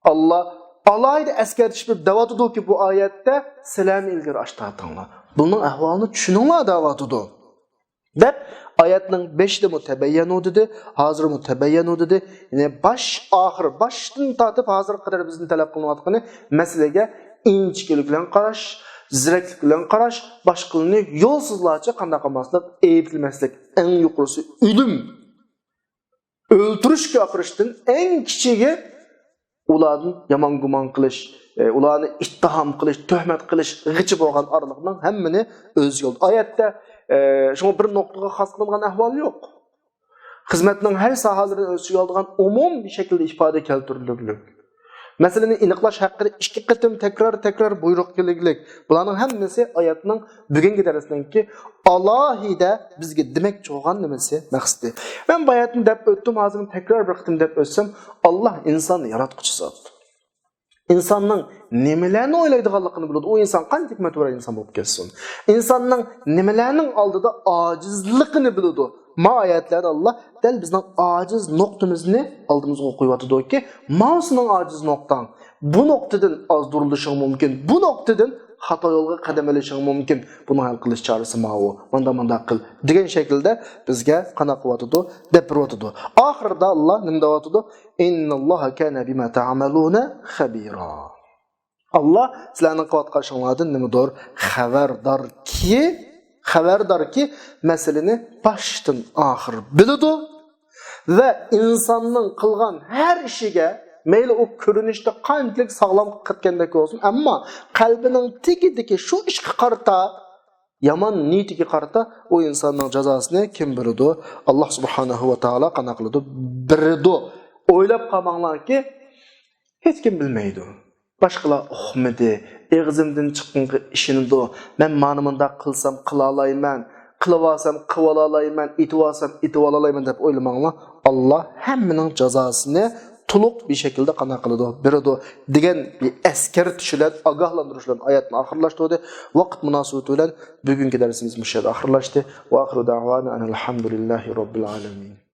ئاللاھ ئالاھىدە ئەسكەرتىش بېرىپ دەۋاتىدۇكى، بۇ ئايەتتە، سىلەرمۇ ئىلگىرى ئاشتا تارتىڭلار. بۇنىڭ ئەھۋالىنى چۈشىنىڭلار دەۋاتىدۇ. دەپ، ئايەتنىڭ بېشىدىمۇ تەبەييەنۇ دېدى، ھازىرمۇ تەبەييەنۇ دېدى. يەنى باش ئاخىر، باشتىن تارتىپ ھازىرغا قەدەر بىزدىن تەلەپ قىلىنىۋاتقىنى مەسىلىگە ئىنچىكىلىك بىلەن قاراش، زېرەكلىك بىلەن قاراش، باشقىلىرىنى يولسىزلارچە قانداق قىلماسلىق، ئەيىبلىمەسلىك، ئەڭ يۇقىرىسى ئۆلۈم. ئۆلتۈرۈشكە ئاپىرىشتىن ئەڭ كىچىكى ئۇلاردىن يامان گۇمان قىلىش، ئە، ئۇلارنى ئىتتىھام قىلىش، تۆھمەت قىلىشغىچە بولغان ئارىلىقنىڭ ھەممىنى ئۆز ئىچىگە ئالىدۇ. ئايەتتە، ئە، شۇڭا بىر نۇقتىغا خاس قىلىنغان ئەھۋال يوق. خىزمەتنىڭ ھەر ساھەلىرىنى ئۆز ئىچىگە ئالىدىغان ئومۇمىي شەكىلدە ئىپادە كەلتۈرۈلگەن. مەسىلىنى ئېنىقلاش ھەققىدە ئىككى قېتىم تەكرار-تەكرار بۇيرۇق كېلىگلىك. بۇلارنىڭ ھەممىسى ئايەتنىڭ بۈگۈنكى دەرسنىڭكى ئالاھىدە بىزگە دېمەكچى بولغان نېمىسى، مەقسىتى. مەن بۇ ئايەتنى دەپ ئۆتتۈم، ھازىر تەكرار بىر قېتىم دەپ ئۆتسەم، ئاللا ئىنساننى ياراتقۇچى زات. ئىنساننىڭ نېمىلەرنى ئويلايدىغانلىقىنى بىلىدۇ. ئۇ ئىنسان قانچە ھېكمەتۋار ئىنسان بولۇپ كەتسۇن. ئىنساننىڭ نېمىلەرنىڭ ئالدىدا ئاجىزلىقىنى بىلىدۇ. ما ئايەتلەردە ئاللا دەل بىزنىڭ ئاجىز نۇقتىمىزنى ئالدىمىزغا قويۇۋاتىدۇكى، ماۋۇ سېنىڭ ئاجىز نۇقتاڭ. بۇ نۇقتىدىن ئازدۇرۇلۇشۇڭ مۇمكىن. بۇ نۇقتىدىن خاتا يولغا قەدەم ئېلىشىڭ مۇمكىن. بۇنىڭ ھەل قىلىش چارىسى ماۋۇ. مانداق، مانداق قىل. دېگەن شەكىلدە بىزگە قانداق قىلىۋاتىدۇ؟ دەپ بېرىۋاتىدۇ. ئاخىرىدا ئاللا نېمە دەۋاتىدۇ؟ «إن الله كان بما تعملون خبيرا». ئاللا سىلەرنىڭ قىلىۋاتقان ئىشىڭلاردىن نېمىدۇر؟ خەۋەرداركى، خەۋەرداركى، مەسىلىنى باشتىن ئاخىر بىلىدۇ ۋە ئىنساننىڭ قىلغان ھەر ئىشىگە، مەيلى ئۇ كۆرۈنۈشتە قانچىلىك ساغلام قىلىپ كەتكەندەك بولسۇن، ئەمما قەلبىنىڭ تېگىدىكى شۇ ئىشقا قارىتا، يامان نىيىتىگە قارىتا ئۇ ئىنساننىڭ جازاسىنى كىم بېرىدۇ؟ ئاللا سۇبھانەھۇ ۋە تائالا قانداق قىلىدۇ؟ بېرىدۇ. ئويلاپ قالماڭلاركى، ھېچكىم بىلمەيدۇ. باشقىلار ئۇقمىدى، ئېغىزىمدىن چىققىنىغا ئىشىنىدۇ، مەن مانا مۇنداق قىلسام قىلالايمەن، قىلىۋالسام قىلىۋالالايمەن، ئېتىۋالسام ئېتىۋالالايمەن دەپ ئويلىماڭلار. ئاللا ھەممىنىڭ جازاسىنى تولۇق بىر شەكىلدە قانداق قىلىدۇ؟ بېرىدۇ، دېگەن بىر ئەسكەرتىش بىلەن، ئاگاھلاندۇرۇش بىلەن ئايەتنى ئاخىرلاشتۇردى. ۋاقىت مۇناسىۋىتى بىلەن بۈگۈنكى دەرسىمىز مۇشۇ يەردە ئاخىرلاشتى. وآخر دعوانا أن الحمد لله رب العالمين.